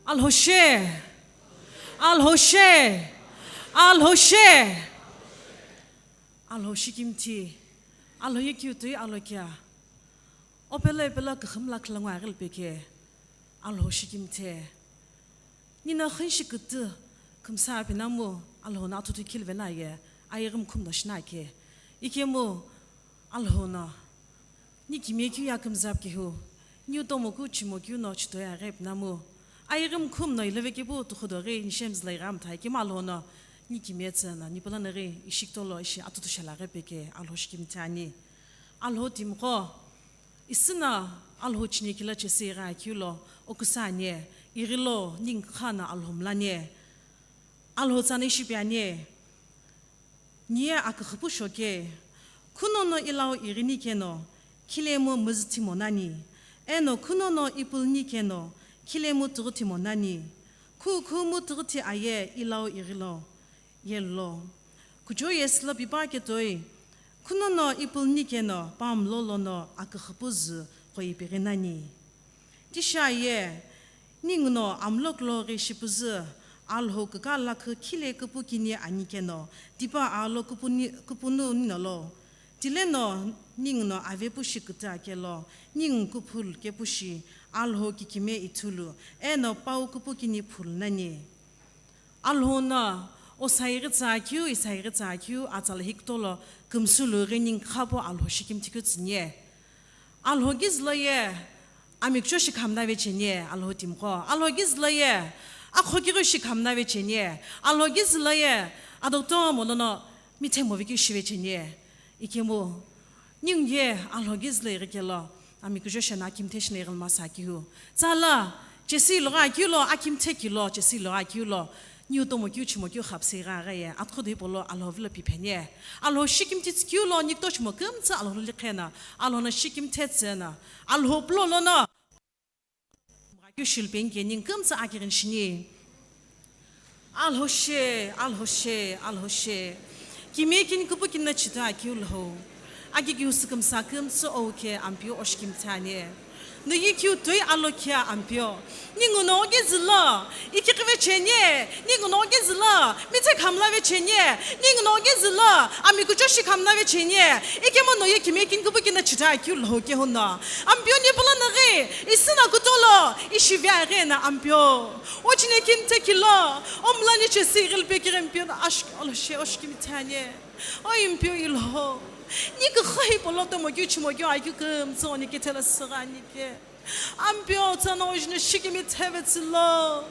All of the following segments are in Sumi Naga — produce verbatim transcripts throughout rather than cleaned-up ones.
Alhou she. Alhou she. Alhou she. Alhou shikimthi. Alhou ye kiu toi alokia. Opelo epelo küxümla khülangu aghili peke. Alhou shikimthe. Nina xinshi kütü kümsa pinamu Alhou na atutu khilvena ye. Ayeghi mkhumno shinake. Ikemu Alhou na. Ni kimye keu ya kümzap kehu, niu tomo keu chimo keu no chitoi aghi pinamu. Ayeghi mkhumno ilove kepu tuxudo ghi nishemzla ighamtha ikemu Alhou no ni kimye tsü no, ni pula no ghi ishi kutolo ishi atutu shala ghi peke Alhou shikimthi ani. Alhou timiqo, isü no Alhou chini kila chesi igha keu lo, okusa ani, ighilo, ningu kha no Alhou mlani. Alhou tsano ishi pi ani. Niye aküxüpu shoke, khunono ilau ighini keno, khilemu müzüthimo nani, eno khunono ipuluni keno, khilemu tüghüthimo nani, khu khumu tüghüthi aye ilau ighilo, yelo. Kucho yesülo pipa ketoi, khunono ipuluni keno, pamlo lono aküxüpu zü qo ipighi nani. Tisha ye, ninguno amlo kulo ghi shipüzü, Alhou küka lakhi khile küpükini ani keno, tipa alo küpüni, küpünu ninolo. Tileno ninguno avepu shi kütü akelo, ningu küphulu kepu shi, Alhou kikime ithulu, eno pau küpükini phulu nani. Alhou no, o saighi tsa keu, isaighi tsa keu, atsala hikutolo, kümsü lughi ningu khapu Alhou shikimthi keu tsüni. Alhou ghi zülo ye, amikucho shi khamna vecheni, Alhou timiqo. Alhou ghi zülo ye, akhokighi shi khamna vecheni, Alhou ghi zülo ye, adoktomo lono mithemo vekeu shi vecheni. Ikemu, ningu ye Alhou ghi zülo ighi kelo, amikucho shena akimthe shina ighilma sa keu. Tsala, chesi iloghi akeu lo, akimthe kilo, chesi iloghi akeu lo, niu tomo keu chimo keu xapüsü igha aghi ye, atughudo hipau lo Alhou vilo pipheni. Alhou shikimthi tsü keu lo, ni kutochimo kümtsü Alhou lo likhena, Alhou no shikimthe tsü no, Alhou pulo lono. Mgha keu shilu penike, ningu kümtsü akighini shini. Alhou she, Alhou she, Alhou she. Kimye kini küpükini no chitoi akeu Alhou. Aki keu sükümsa kümtsü ouke Ampeu oshikimthi ani. No ye kiu toi alokia Ampeu. Ninguno ghi zülo, ikighi vecheni, ninguno ghi zülo, mithe khamla vecheni, ninguno ghi zülo, amikucho shi khamna vecheni, ikemu no ye kimye kini küpükini no chitoi akeu Alhou kehu no. Ampeu ni pula no ghi, isü no kutolo, ishi vea ghi no Ampeu. O chini kimthe kilo, o mlani chesi ighili pekighi Ampeu no, ash-, Alhou she, oshikimthi ani. O Ampeu Alhou, ni küxü hipau lo tomo keu chimo keu akeu kümtsü o ni kithelo sügha ani ke. Ampeu tsano ojine shikimitheve tsülo.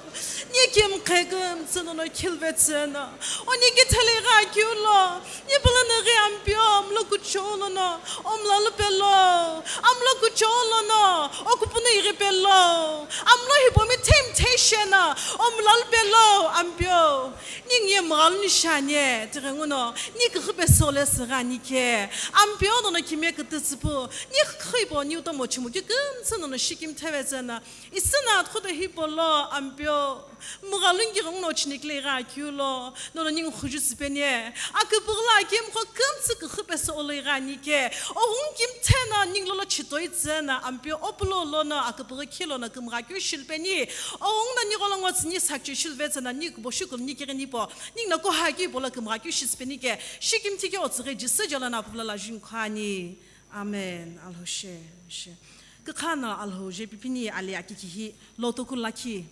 Ni kimqhe kümtsü nono khilve tsüno. O ni kithelo igha keu lo. Ni pula no ghi Ampeu mlo kucho lono. Omla lupelo. Amlo kucho lono. O kupunu ighi pelo. Amlo hipomi themthe shena. Omla lupelo Ampeu. Ningu ye mghaluni shani, tighenguno, ni küxü pesole sügha ani ke. Ampeu nono kimye kütü tsüpu, ni xü hipau niu tomo chimo keu kümtsü nono shikimtheve tsüno, isü no atughudo hipau lo Ampeu. Mghaluni tighenguno chini kile igha keu lo, nono ningu xüju tsüpeni. Aküpüghü lo akimqo kümtsü küxü pesole igha ani ke. O ghungu kimthe no ningu lolo chitoi tsüno Ampeu o pulo lono aküpüghü khi lono kümgha keu shilu peni. O ghungu no ni gholo ngo tsüni sakchi shilu vetsüno ni kubo shikulu ni kighini po. Ninguno kuha keu polo kümgha keu shi tsüpeni ke. Shikimthi ke otsüghi Jisü jolo no apupula la juni khuani. Amen. Alhou she, she. Kükha no Alhou je pipini ali akikihi lotoku lakhi.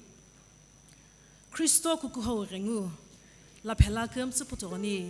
Kristo kukuhou ghengu, laphela kümtsü putoghoni.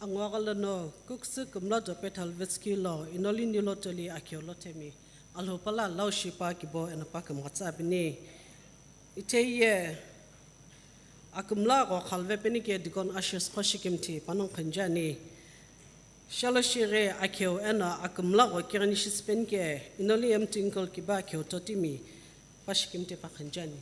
Angogha lono kuksu kümla do petha luvetsükeu lo, inoli nilo toli akeu lo themi, Alhou pala lau shipa kibo eno pa kümghatsa pini. Itheye akümla gho khalve penike deacon ushers qoshi kümthi panongu khunjani. Shaloshi ghi akeu eno akümla gho kighini shisü penike inoli emtinkol kiba akeu totimi pashi kümthi pa khunjani.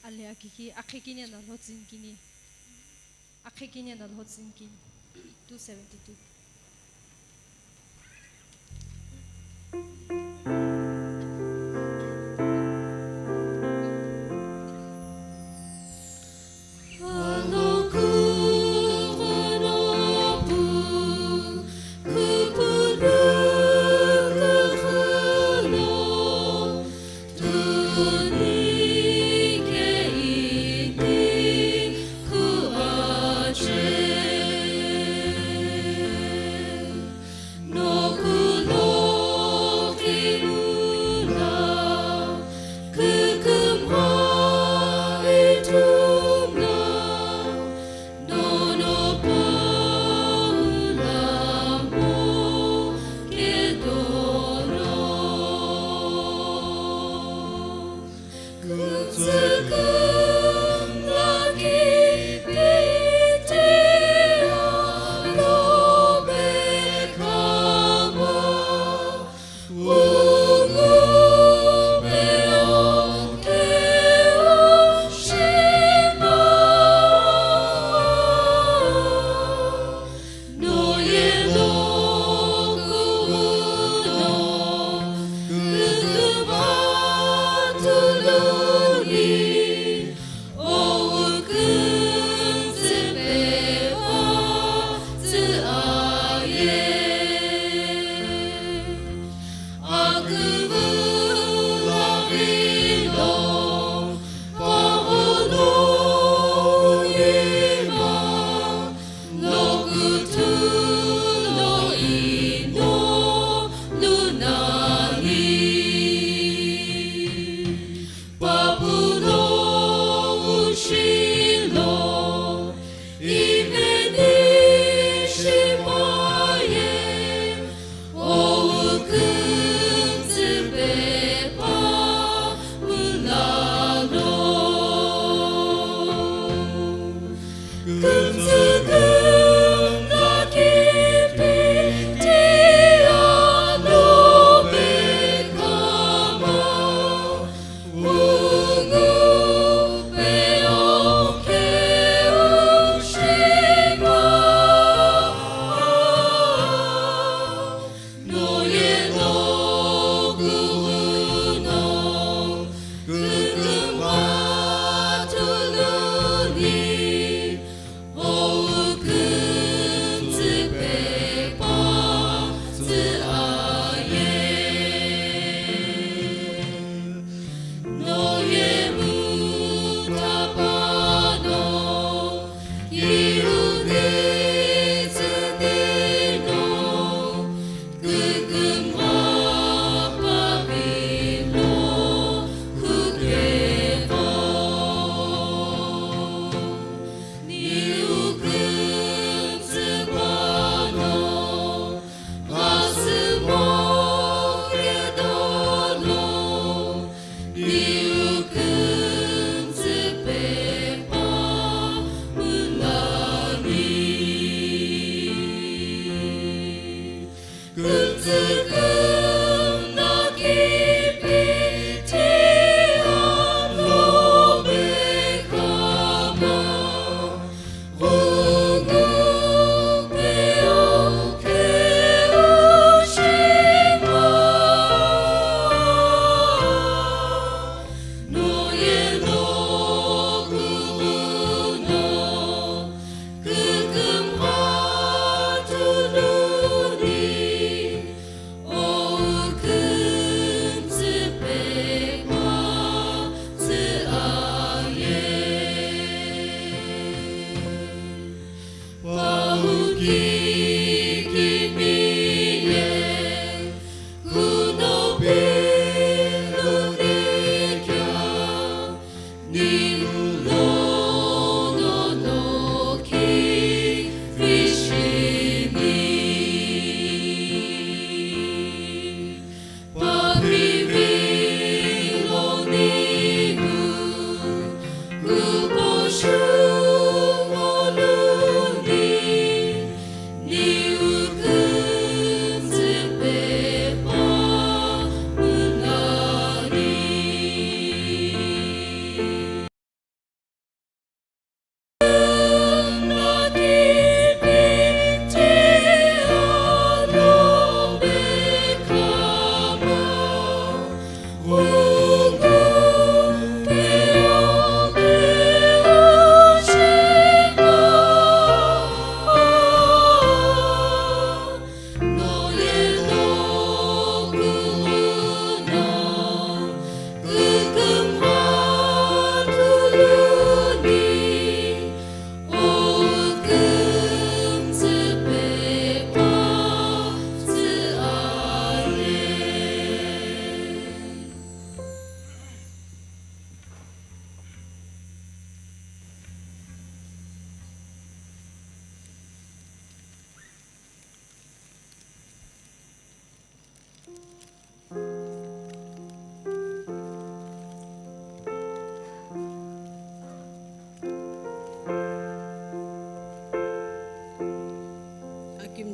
Ale akiki, akhekini eno lhotsünikini. Akhekini eno lhotsünikini. Two seventy-two.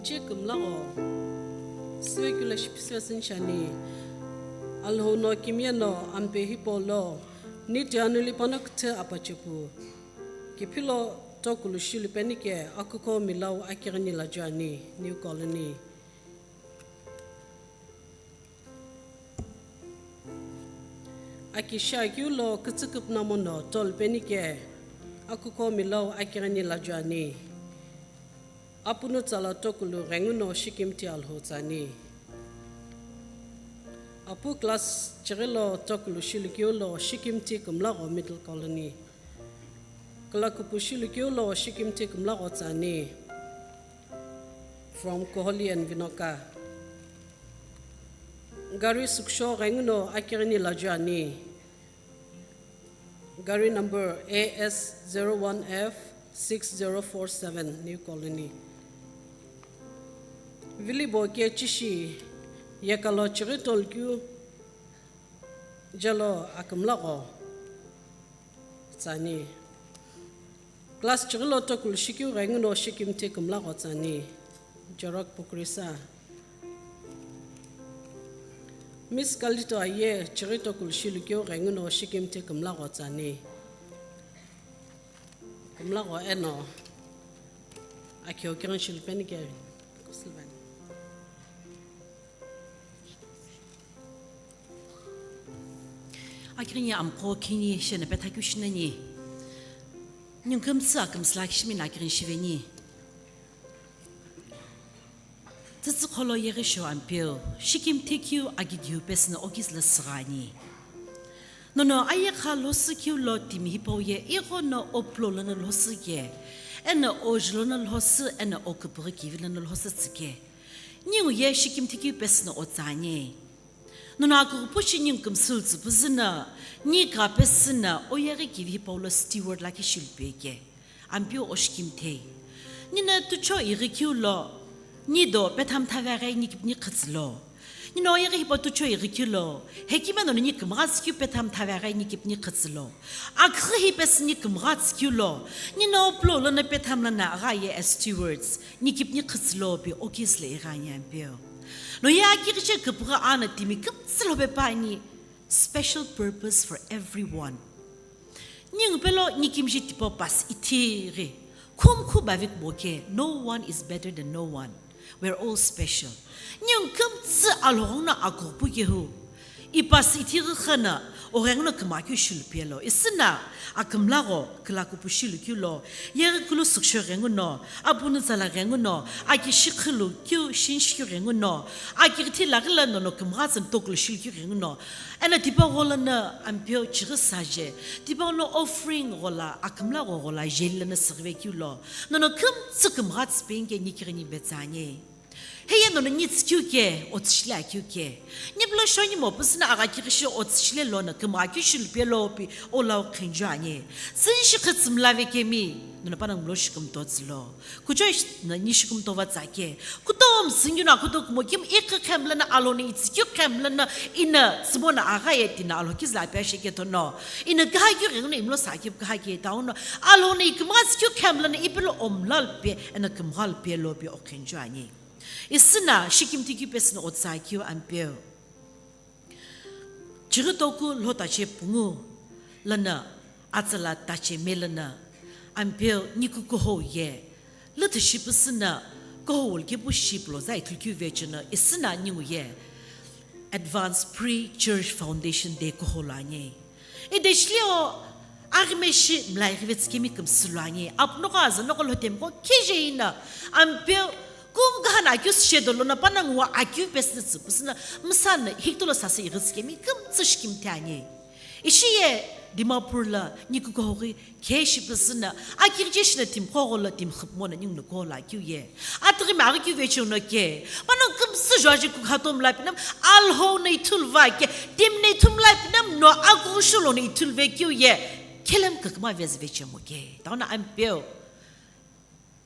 Chi kümlagho. Süvekula shiphisüvesünchani. Alhou no kimiye no ampe hipau lo, ni tianuli pano küthü apachepu. Kiphilo tokulu shilupenike akuko milau akighini lajuani, New Colony. Aki shiakeu lo kütsüküpüna mono tolupenike akuko milau akighini lajuani. Apunu tsala tokulu ghenguno shikimthi Alhou tsani. Apu class chighilo tokulu shilukeu lo shikimthi kümlagho Middle Colony. Kulakupu shilukeu lo shikimthi kümlagho tsani. From Koholi and Vinoka. Gari sükusho ghenguno akighini lajuani. Gari number A S zero one F six zero four seven, New Colony. Vilibo ke chishi yekalo chighi tolkeu jalo akümlagho tsani. Class chighilo tokulu shikeu ghenguno shikimthi kümlagho tsani. Jorok Pukurisa. Miss Kalito aye chighi tokulu shilukeu ghenguno shikimthi kümlagho tsani. Kümlagho eno. Akeo kighini shilupenike. Kusilvani. Akighini amqo kini shena petha keu shinani. Ningu kümtsü akümsü la kishimi na akighini shiveni. Tsütsü kholo yeghi sho ampeu, shikimthi keu agigiu pesüna okizü la süghani. Nono ayekha lhosü keu lo timi hipau ye ighono opulo lono lhosü ke, eno oju lono lhosü, eno oküpüghü kivi lono lhosü tsü ke. Ningu ye shikimthi keu pesüna otsani. Nono akughupu shi ningu kümsü tsüpüzü na, ni ka pesü na, oyeghi kivi hipau lo steward lakhi shilupe ke. Ampeu o shikimthi. Nino tucho ighi keu lo, ni do pethamtha veghi ni kipni khütsü lo. Nino oyeghi hipau tucho ighi keu lo, hekime nono ni kümgha tsükeu pethamtha veghi ni kipni khütsü lo. Aküghi hi pesü ni kümgha tsükeu lo, nino opulo lono petham lono agha ye as stewards, ni kipni khütsü lo pi okizü la ighani ampeu. No ye akighi che küpüghü ana timi kümtsü lo pe pani, special purpose for everyone. Ningu pelo nikimji tipau pasi ithighi. Khumkhu bavik boke, no one is better than no one. We're all special. Ningu kümtsü Alhou ghenguno akughupu kehu. Ipasi ithighi khana, oghenguno kümakeu shilupe lo. Isüna, akümlagho, külakupu shilukeu lo. Yeghi kulu sükusho ghenguno, apunu tsala ghenguno, aki shikhulu keu shinshikeu ghenguno, aki ghithi laghila nono kümgha tsüni tokulu shilukeu ghenguno. Eno tipau ghola no ampeu chighi saje, tipau no offering ghola, akümlagho ghola, jeli lono süghüve keu lo. Nono kümtsü kümgha tsüpenike ni kighini betsani. Heye nono ni tsükeu ke, otsüshile akeu ke. Ni pelo shoni mo püsüna agha kighishi otsüshile lono kümgha keu shilupe lo pi olau khenju ani. Tsünshi khütsü mlave kemi, nono panongu mlo shikümto tsü lo. Kuchoi sh-, na ni shikümto va tsake. Kutom süngiu na kuto kumo kim ikhi khemlana Alhou no itsükeu khemlana ina tsübo na agha ye tina Alhou kizü la pia shike tono. Ina kaha keu ghenguno imlo sake kaha ke tauno. Alhou no ikümgha tsükeu khemlana ipelo omlal pe, ena kümghal pe lo pe okhenju ani. Isüna shikimthi keu pesüna otsakeu ampeu. Chighi toku lhota che pungu lana atsala tache melana ampeu niku kohou ye lüthü shipüsüna kohou wulkepu shiplo za ithulkeu vechena isüna ningu ye Advance Pre-Church Foundation Day kohou lo ani. Ideshileo aghime shi mlai ghive tsükemi kümsü lo ani. Apnoko azanoko lhotemko khije ina ampeu Kumgha na akeu shishe dolo na panongu wa akeu pesü tsü, pesü na msa na hiktulo sasü ighi tsükemi kümtsü shikimthi ani. Ishi ye Dimapur la niku kohou ghi khe shi pesü na akighi che shi na timqo gho la timxüpümo na ningu no kohou lo akeu ye. Atughi mi aghi keu vecheo no ke. Panongu kümtsü juaje kukha tomla pinam Alhou no ithulu va ke. Timi no ithulu mla pinam no akughi shulo no ithulu vekeu ye. Khelem kakma vezü vechemo ke. Tauna ampeu.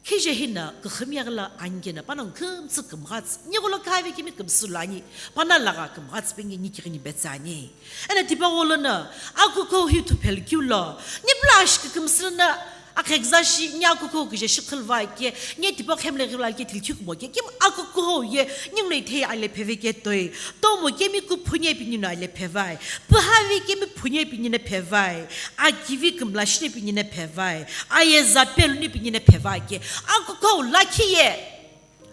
Khije hina, küxümyaghi la anike na, panongu kümtsü kümghatsü, nighulo kave kimi kümsü lo ani, pana lagha kümghatsü penge nikighini betsü ani. Ena tipaqo lono, akuko hi thuphelu keu lo, nipilo ashiki kümsü lono, Akheküza shi, nge akukuhou kije shikhilvai ke, nge tipau khemle ghivla ke tilkhi kumo ke, kim akukuhou ye, ningu no ithei ale pheve ke toi. Tomo kemi kuphu nge pi nino ale phevai. Puhavi kemi phu nge pi nino phevai. Akivi kümla shine pi nino phevai. Ayeza pelu ni pi nino phevai ke. Akukuhou lakhi ye.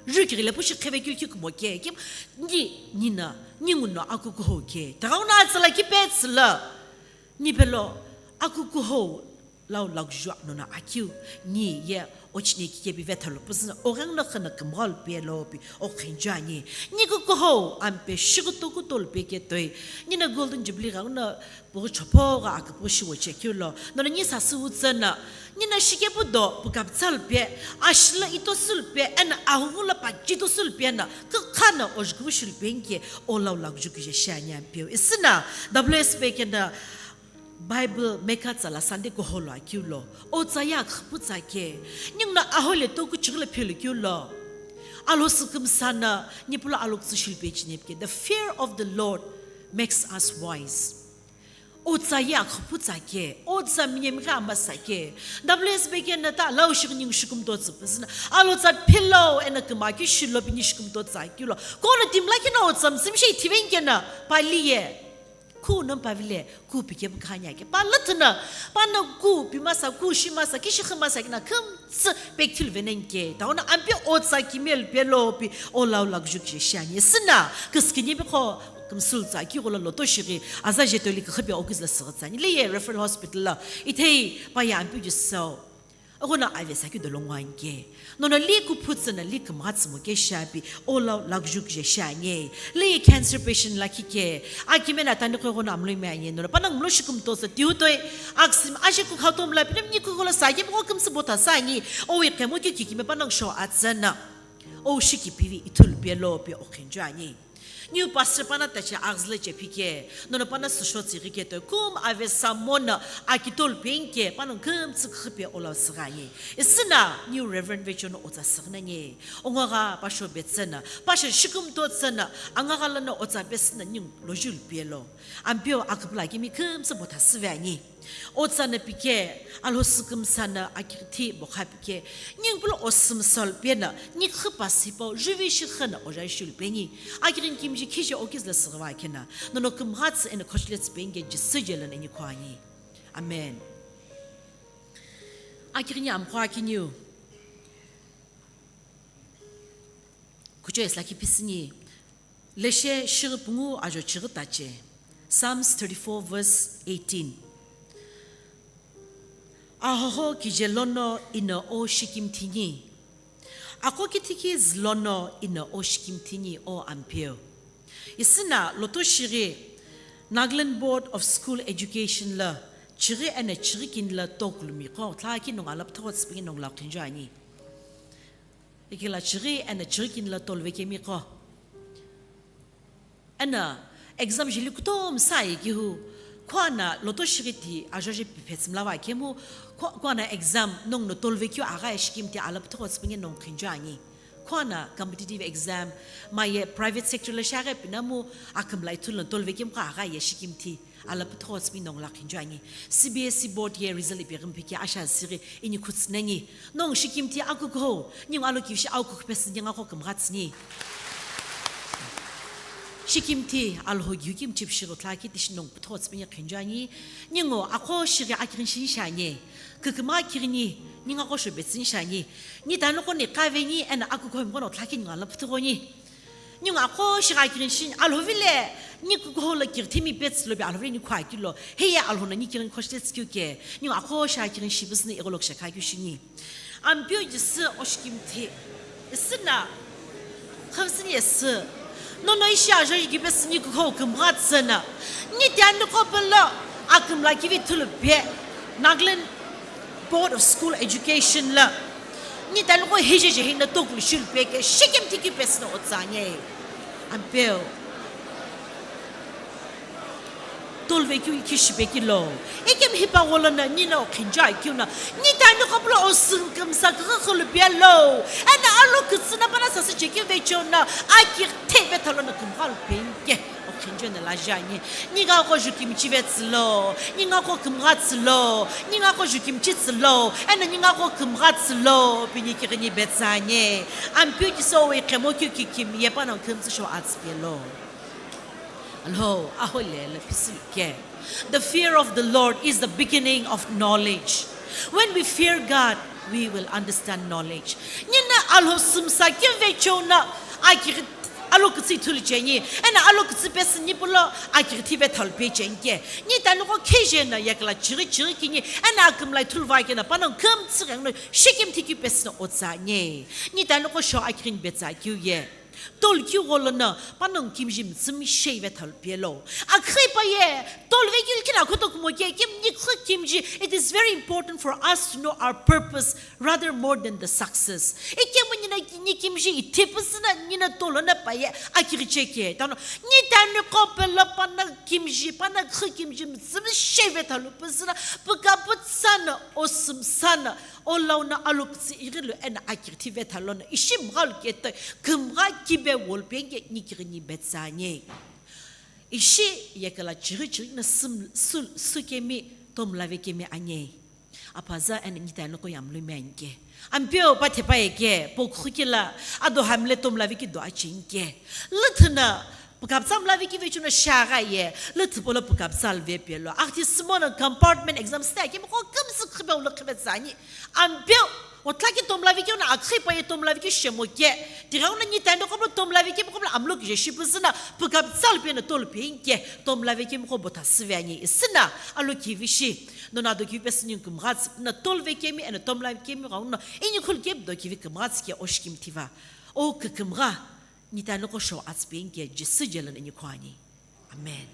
Rükighi le pushi kheve kilkhi kumo ke, kim, ngi, nina, ningu no akukuhou ke. Tagauna atsala ki petsüla. Nipelo, akukuhou lau lakju nono akiu, ni ye ochine kike pi vethalu pusina, ogheng no khana kümghal pelo pi, okhenju ani. Ni kukuhou, ampe shikutu kutol pe ke toi, nina Golden Jubilee gauna, pughu chopho gha aküpüghi shiwo chekeu lo, nono ni sasü wutsü na, nina shikepu do, pukaptsal pe, ashila itosul pe, ena ahughu la pachitosul pe na, kükha na ojukupüshul pe nge, olau lakju kije shi ani ampeu. Isina, W S P ke na, Bible mekatsa la Sunday kuhou lo akeu lo, otsa ye akhüpütsa ke, ningu no ahole toku chighi la phelu keu lo, alhosu kümsa na, nipulo alokutsu shul pe chinep ke. The fear of the Lord makes us wise. Otsa ye akhüpütsa ke, otsa minyemgha amasa ke, W S P ke na ta lau shighi ningu shikumtotsu püsüna, alotsa philo ena kümaki shilo pi ni shikumtotsa keu lo, kono timla ke na otsa msimi shi ithiveni ke na, pali ye. Ku no pavile, ku pike bu khanya ke. Pa lüthü na, pa na ku pi masa, ku shi masa, ki shi khü masa ke na, kümtsü pekthil venen ke. Tauna ampe otsa kimel pelo pi, olau lakju kije shi ani. Sina, küskini bi kho, kümsül tsa ki ghola loto shighi, aza je toli kükhü pe oküzü la sü tsa ani. Le ye referral hospital la, ithei pa ye ampe ju sau. Aghono avesa keu dolo ngo ani ke. Nono li kuphu tsü na li kümgha tsü mo ke shi api, olau lakju kije shi ani. Li cancer patient lakhi ke. Akime na tani kho aghono amlo ime ani. Nono pa nang mlo shikumtosü tiutoi. Aksim aje kukha tomla pinam ni kukho la sa ke mo kümsü botha sa ani. Owi kemo keu kikime pa nang sho atsü na. O shikipivi ithulu pelo pe okhenju ani. Niu pastor pana tachi aghüzü la chephike, nono pana süsho tsighi ke toi, kum avesa mono akitolu pe nge, pano kümtsü khüpe olau sügha ye. Isina, niu Reverend Vechono otsa süghi na nge, ongogha pasho betsü na, pasho shikumto tsü na, angagha lono otsa pesü na ningu lojulu pelo. Ampeu aküpüla kimi kümtsü botha süve ani. Otsa na pike, alhosu kümsa na akighithi bokha pike, ningu pulo osümsal pe na, ni khüpa sipau, juvi shikha na oja shul pe ni, akighin kimji khije okizü la süghiva ke na, nono kümgha tsü eno khochile tsü pe nge jisü je lana ni kho ani. Amen. Akighin amkho akiniu. Kucho esla ki pisini. Leshe shighi pungu ajo chighi tache. Psalms thirty-four verse eighteen. Ahoho kije lono ino o shikimthi ni. Aqo kithiki zü lono ino o shikimthi ni o ampeu. Isina loto shighi Nagaland Board of School Education la chighi ena chighi kini la tokulumi qo thlaki nongu alapthogho tsüpingi nongu la khinjo ani. Ikila chighi ena chighi kini la tolve kemi qo. Ena exam jili kutomo sa ye kihu, khuana loto shighi ti ajo je piphe tsümla va kemu, khu-, khuana exam nongu no tolve keu agha ye shikimthi alapthogho tsüpingi nongu khinjo ani. Khuana competitive exam, ma ye private sector la shaghe pinamu akümla ithulu no tolve kemu qo agha ye shikimthi. Alapthogho tsüpingi nongu la khinjo ani. C B S E board ye result ipi ghimpi ke asha sighi ini khutsü nani. Nongu shikimthi akukuhou, ningu alo kivishi au kukupesü ningu aqo kümgha tsüni. Shikimthi Alhou giu kimchi pishighi thlaki tishi nongu pthogho tsüpingi khinjo ani. Ningu aqo shighi akighin shi ni shi ani. Kükümgha kighini, ningu aqo shobetsü ni shi ani. Ni tanoqo ni kaveni ena akukuhou mqono thlaki ningu alapthogho ni. Ningu aqo shighi akighin shi, Alhou vile, ni kukuhou la kighi thimi petsü lo bi Alhou vile ni khua kilo. Heye Alhou na ni kighin khoshite tsükeu ke. Ningu aqo shighi akighin shi püsüni igho lo kishakha keu shini. Ampeu jisü o shikimthi. Isina. Khamsini yesü. Nono ishi ajo yigi pesü ni kukuhou kümgha tsü na. Ni tiani qo pelo akümla kivi thulu pe. Nagaland Board of School Education la. Ni taloqo hije je hina tokulu shulu peke shikimthi keu pesü na otsa nge. Ampeu. Toluvekeu ikhi shipekilo. Ikemu hipaqo lono nino khinja keu no, ni tani qopolo o sümkümsa kükükhü lupelo. Eno alo kütsü no pana sasü chekeu vecheo no, aki theve thalo no kümgha lupenge. O khinjo no laja ni. Ninga qo jukimchi vetsülo. Ninga qo kümgha tsülo. Ninga qo jukimchi tsülo. Eno ninga qo kümgha tsülo. Pini kighini betsani. Ampeu kiso we kemo keu kikim ye pana kümtsü sho atsüpelo. Alo, aho le le pisike. The fear of the Lord is the beginning of knowledge. When we fear God, we will understand knowledge. Nina alo sümsa keu vecheo no, aki alo kütsü ithulu cheni, eno alo kütsü pesü ni pulo aki thive thalo pecheni ke. Ni tani qo kheje no yakla chiri chiri kini, eno akümlai thulu va keno panongu kümtsü ghengno shikim thiki pesü no otsani. Ni tani qo sho aki betsa keu ye. Tolukeu gholo no, panongu kimji mütsümishei ve thalo pelo. Akhei pa ye, toluvekeu likhi no akhoto kumo ke, kim nikhu kimji, it is very important for us to know our purpose rather more than the success. Ikemu nina ki-, ni kimji ithi püsü no, nina tolo no pa ye, akighi cheke. Tano, ni tani qo pelo panongu kimji, panongu khu kimji mütsümishei ve thalo püsü no, püka pütsa no, o sümsa no, o lau no alo kütsü ighilu eno aki thive thalo no, ishi mghalu kete, kümgha kibe wolpenge ni kighini betsani. Ishi yekela chiri chiri no süm-, su-, sükemi tomlavekemi ani. Apaza eno ni tani qo yamlu mi ani ke. Ampeu pa thepa ye ke, po khukila, ado hamle tomlaveki do acheni ke. Lüthü no, pükapütsa mlaveki vecheo no shagha ye, lüthü polo pükapütsa lve pelo. Akti simo no compartment exam sta kemi qo kümsü khibe ulo khibe tsani. Ampeu, o tlaki tomlavekeu no akhei pa ye tomlavekeu shemo ke. Tighenguno ni tani qopolo tomlavekemi qopolo amlo kije shipüzü no, pükapütsa lupeno tolupenge, tomlavekemi qo botha süve ani. Isü no, alo kivi shi. Nono ado kivi pesü ni kümgha tsü, no toluvekemi, eno tomlavekemi ghenguno, ini khulu kepu do kivi kümgha tsü ke o shikim thiva. O kükümgha, ni tani qo sho atsüpenge, Jisü je lono ini kho ani. Amen.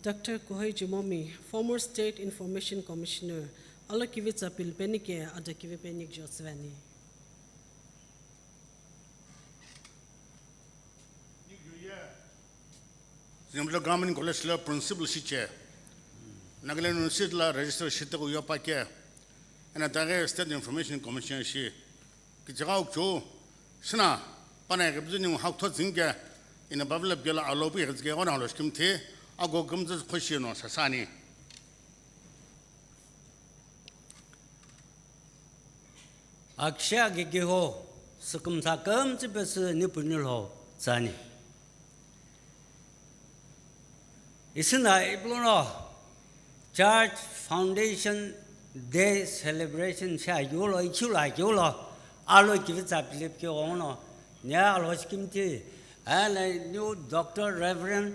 Doctor Kuhoi Jumomi, former State Information Commissioner, alo kivi tsa pili penike, ado kivi penike jo tsüve ani. Zunheboto Government College lo principal shiche. Nagaland University lo register shiteko yopa ke. Eno itaghi State Information Commission shi. Kichigha ukcho. Sina, pana ghipüzü ningu hakutho tsüni ke. Eno public kelo alo pu ghitsike ghono alo shikim thi. Ako kümtsü khoshi no sasani. Akishe akekeho, sükümsa kümtsü pesü nipuni lo tsüani. Isü no ipulono Church Foundation Day Celebration shi akeu lo, ichiu lo akeu lo, alo kivi tsa pili pike ghenguno, ni alo shikim thi, eno new Doctor Reverend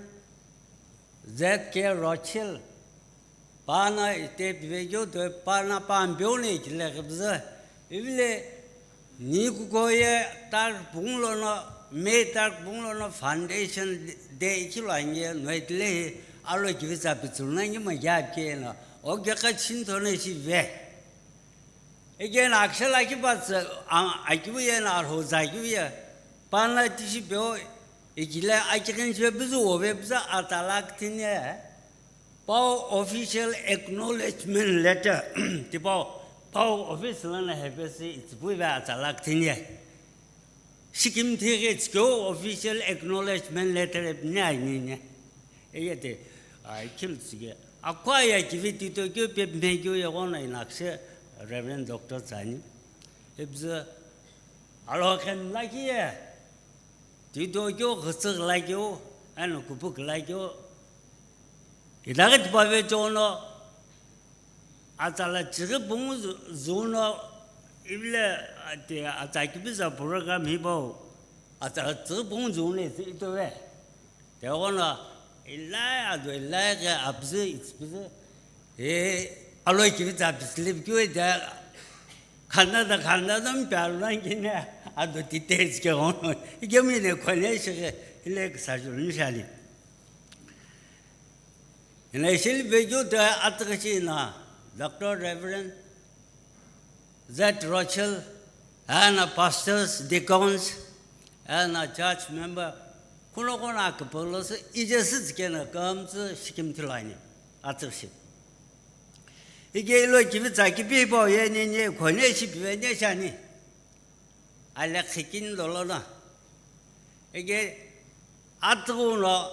Z K Rochil, pano ite pivekeu toi pano pa ampeu no ikile ghipüzü. Ivile ni kuko ye tarikh pungu lono, May tarikh pungu lono foundation day ichilu ani ye no itile hi alo kivi tsa pitsü lo no ngima yapi ke no, o kekha chinto no ishi ve. Eke no akishe lakhi pa tsü, a-, akiu ye no alhou za akiu ye, pano tishi peo, ikile akighi ni shi ve püzü wo ve püzü atsa lakhi thini ye. Pau official acknowledgement letter. Tipau, pau office lono hepesi itsüpui ve atsa lakhi thini ye. Shikim thighi tsikeu official acknowledgement letter ipini aini ne. Eye te, ai, khim tsike. Akwa ye kivi tito keu pe me keu ye ghono inakse Reverend Doctor tsüani. Ipüzü alo khen lakhi ye. Tito keu ghütsü lakhi yo, eno kupu lakhi yo. Itaghi tipau ve chono, atsala chighi pungu zu-, zuno, ivile, ati, atsa kipiza program hipau, atsala chighi pungu zuno ito ve. Tighenguno, ilai ado ilai ke apüzü, itsüpüzü, e, alo kivi tsa pitsü lipi keu ita, khanda da, khanda da mpi alo nangine, ado tite itsike ghono, ikemu ine khone shighi, ile kisa julu nishali. Ena ishi luvekeu toi atüghüshi ina Doctor Reverend Z Rochelle, ena pastors, deacons, ena church member, khunoqo no aküpülosü ije sütsükeno kümtsü shikimthi lo ani, atüghüshi. Ike ilo kivitsa kipi hipau ye ni, ni khone shipive ni shani. Alekhi kini dolo na. Ike atüghü no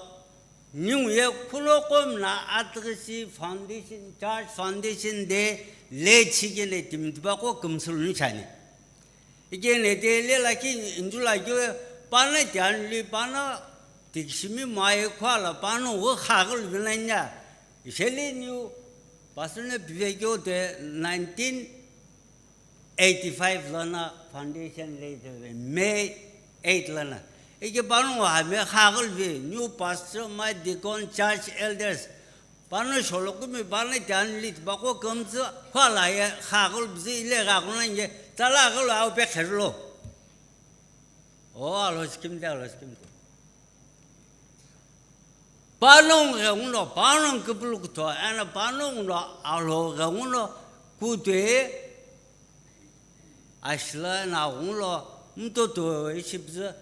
ningu ye khunoqo mla atüghüshi foundation, church foundation day late shikene timi tipaqo kümsüluni shani. Ike nete le lakhi inju lakhi pano tianli pano tikishimi mai khwala pano wo khagul vinanya. Isheli new pastor ne pivekeu te nineteen eighty-five lana foundation laid May eight lana. Ike pano wo hame khagul vi new pastor, my deacon, church elders. Pano sholo kumi pano tianli tipaqo kümtsü khwala ye khagul bzi ile ghaguna nge tala ghulu au pe kherlo. O alo sikimte, alo sikimte. Panongu ghenguno, panongu kipulukutho, ena panongu no alo ghenguno kutwe ashla na ghenguno mtoto ishipzü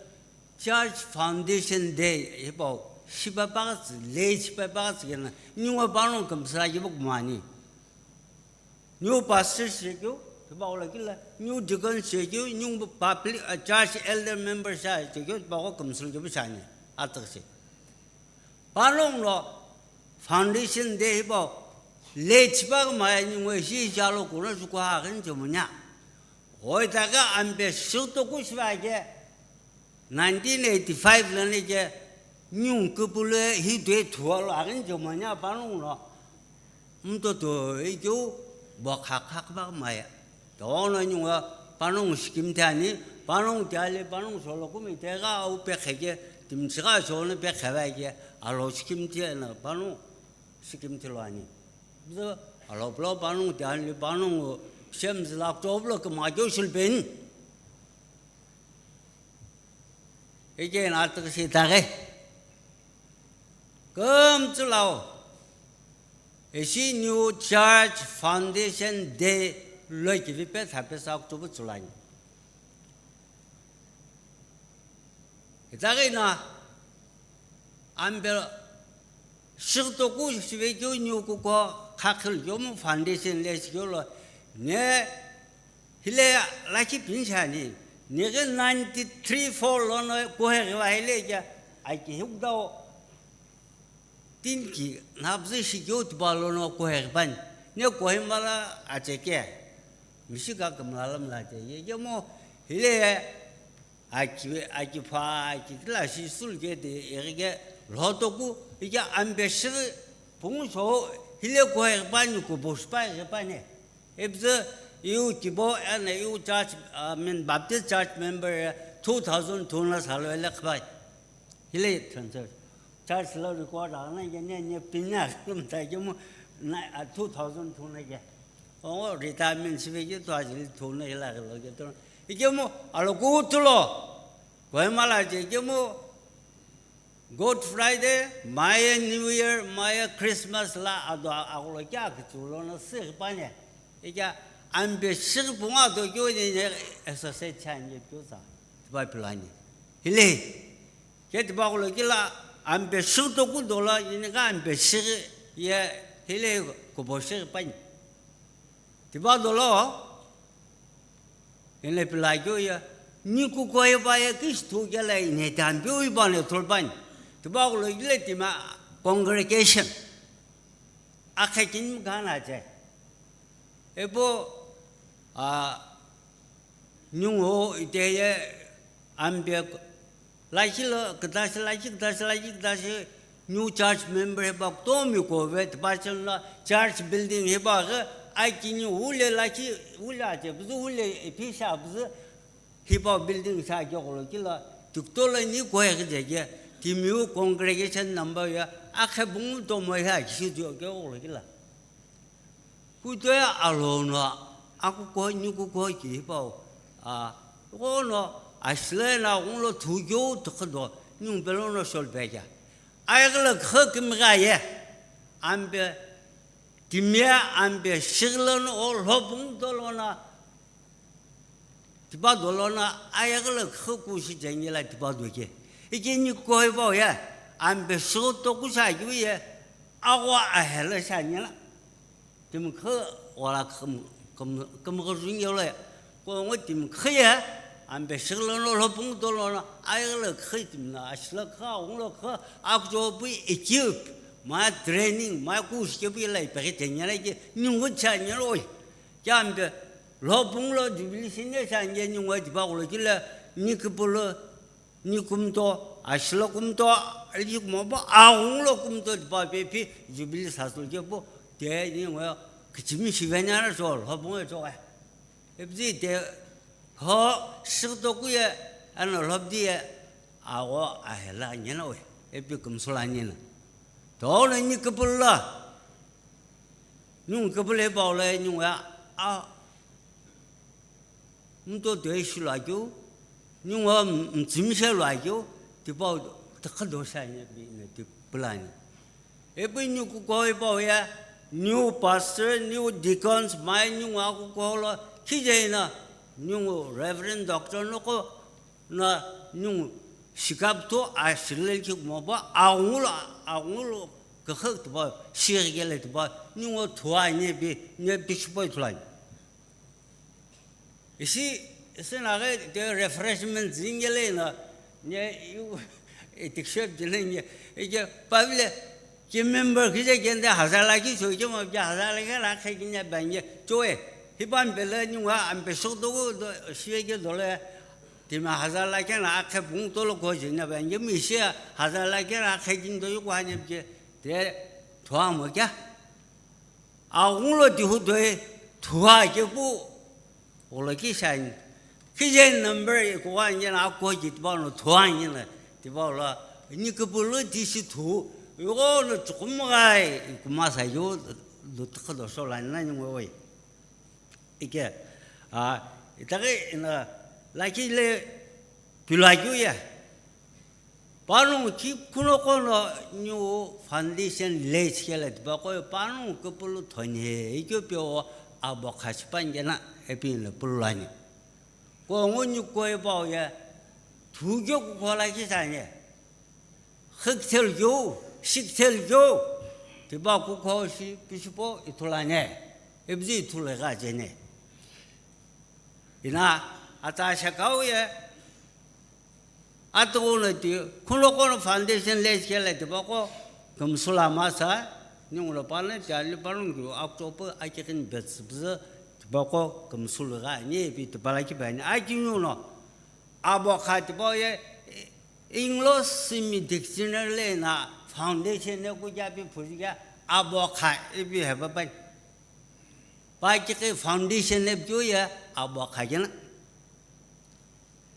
church foundation day hipau shipapaghatsi, late shipapaghatsi kena, ningu panongu kümsüla kipu kumani. New pastor shekeu, tipaqo lo kila, new deacon shekeu, new public, uh, church elder member sha shekeu, tipaqo kümsülu kepu shani, atüghüshi. Panongu no foundation day hipau, late shipakümaya ningu ishi ishi alo kuno shukuha aghini chemunya. Hoitaka ampe shitoku shivake, nineteen eighty-five lani ke ningu kipulu hitoi thuwa lo aghini chemunya panongu no. Mtoto ikeu bokha khakbakmaya. Tono ningu panongu shikimthi ani, panongu tiali, panongu sholo kumi tega au pe kheke, timchigha shono pe khevaike, alo shikimthi ena panongu shikimthi lo ani. Bzo alo plo panongu tiali, panongu shemzila kutoblo kema keu shulpeni. Ike na atüghüshi itaghi. Kümtsü lau. Ishi new church foundation day lo kivipe thape sa kutubu tsulani. Itaghi na ampe shighutoku shivekeu ningu kuko khakhil kemu foundation le shikeu lo ne hile lakhi pinshani. Nighi ninety-three four lono kuheghiva hile kya aki hukdao tinki nabzi shikeu tipa lono kuheghipani. Ne Kohima la acheke. Mishi ka kümla lamla che. Ye kemu hile Aki, aki pha, aki kila shi sul ke de, ege ke lhotoku, ike ampe shighi pungu sho, hile kuheghi pani, kubo shipa ghi pani. Ebze, iu kibo, ena iu church, I mean, Baptist church member, two thousand two na salo ele khpai. Hile transfer. Church lo record ana ye ne, ne pinya kumta ke mo na, a, two thousand two na ke. O retirement sibe ke to ajili two na ila ke lo ke to. Ike mo alo ku tulo. Kohima la je ke mo Good Friday, Maya New Year, Maya Christmas la ado agolo kya ke tulo na se panya. Ike ampe sir punga to kyo ne, ne associate chan ye kyo sa. Tipa pilani. Hile. Ke tipa kulo kila ampe shighi toku dola yini ka ampe shighi ye hile kubo shighi pani. Tipa dolo, ene pila kyo ye, ni kuko ye pa ye kishi thu kela ine tampi ui pa ne thol pani. Tipa kulo kila tima congregation. Akhe kinimi kana che. Epo, a, Ningu iteye ampe lashi lo kdashi, lashi kdashi, lashi kdashi, new church member hepa kutomi kove, tpachon lo church building hepa ghi, akini ule lashi, ule ache, buzu ule ipi sha buzu, hepa building sha kegolo kila, tikto lo ni koe ghi je ke, timiu congregation number ya, akhe bungu tomo ya, kishi jo kegolo kila. Kutoya alono akuko, nikuko ki hipau, a, ghono ashile na ghunlo thukeu tukhudo, nung pelono sholpekia. Aigla kha kimgha ye. Ampe timi ampe shighi lono o lhopungu dolo no, tipa dolo no ayeghi lo kükhu kushi jengela tipa doke. Ikeni koi pau ye, ampe shighi toku shi akeu ye, agho ahelo shi anyela. Timi kükhu wala küm-, küm-, kümghi jungelo ye. Ko ngo timi kükhu ye, ampe shighi lono lhopungu dolo no, ayeghi lo kükhu timi no, ashi lo kükhu, aghungu lo kükhu, akuchopui equip, ma training, ma kushi kepui la ipeghi tenyela ke, ningu chanyelo ye. Ke ampe, lhopungu lo jubilee shini shi anye ningu tipa kulo kile, ni küpülü, ni kumto, ashi lo kumto, ali kumopo, aghungu lo kumto tipa pepi, jubilee sasü kepu, te ningu kichimi shivenya na so, lhopungu ye so. Ipüzü te, lho, shighi toku ye, eno lhobdi ye, agho ahelo anyela we, ipi kümsülo anyela. Tolo ni küpülü lo, ningu küpülü pau lo, ningu a, a, mto toi shi lo akeu, ningu m-, mtsimi shi lo akeu, tipa tükha do shi anye pi ne tipülani. Ipi ni kukuhou pau ye, new pastor, new deacons, mai ningu akukuhou lo, kije ina, ningu Reverend Doctor noko, na ningu shikapto ashilel ki kumopo, aghungu lo, aghungu lo kükhu tipa, shighi kele tipa, ningu thua nye pi, nye pi shipoi thulani. Ishi, ishi na ghi te refreshment zingele na, nye yu, etikshep jine nye, ike pavile, ki member kije kende hazar lakhi cho, ike mo ki hazar lakhi la khe kinya banye, choe, hipan bele nyungwa ampe shok dogo do, shiye ke dole, timi hazar lakhi na akhe pung tolo ko jine banye, mi shi hazar lakhi na akhe kin do yu kwa nye ke, te, thua mo kya? Aghungu lo tihu toi thua kepu, gholo ki shani. Kije number ikuwa nyena akho ki tipa no thua nyena tipa lo, ni küpülü tishi thu, yugo no chukumghai, ikuma sa yu, lo tükha do so la na nyungwe we. Ike, a, itaghi ina lakhi le pilo akeu ye. Panongu ki kunoqo no ningu foundation lay shikela tipaqo ye, panongu küpülü thoni he, ikyo pyo abo kha shipani kena, ipi ina pülü ani. Ko ngo ni koi pau ye, thukyo kukhola ki sani. Khikthel kyo, shikthel kyo, tipa kukho shi, pishipo ithulani. Ipüzü ithulu gha jeni. Ina, ata shakau ye, Atughuno ti, khunoqo no foundation lay shikela tipaqo, kümsüla masa, ninguno pano, ti ali pano ngu, October, akikin betsüpüzü, tipaqo, kümsülu gha, ni ipi tipala kipani, aki ninguno, abo kha tipaqo ye, English simi dictionary le na foundation ne kuja pi phuja, abo kha, ipi heba pani. Pa kiki foundation ne pyo ye, abo kha kena.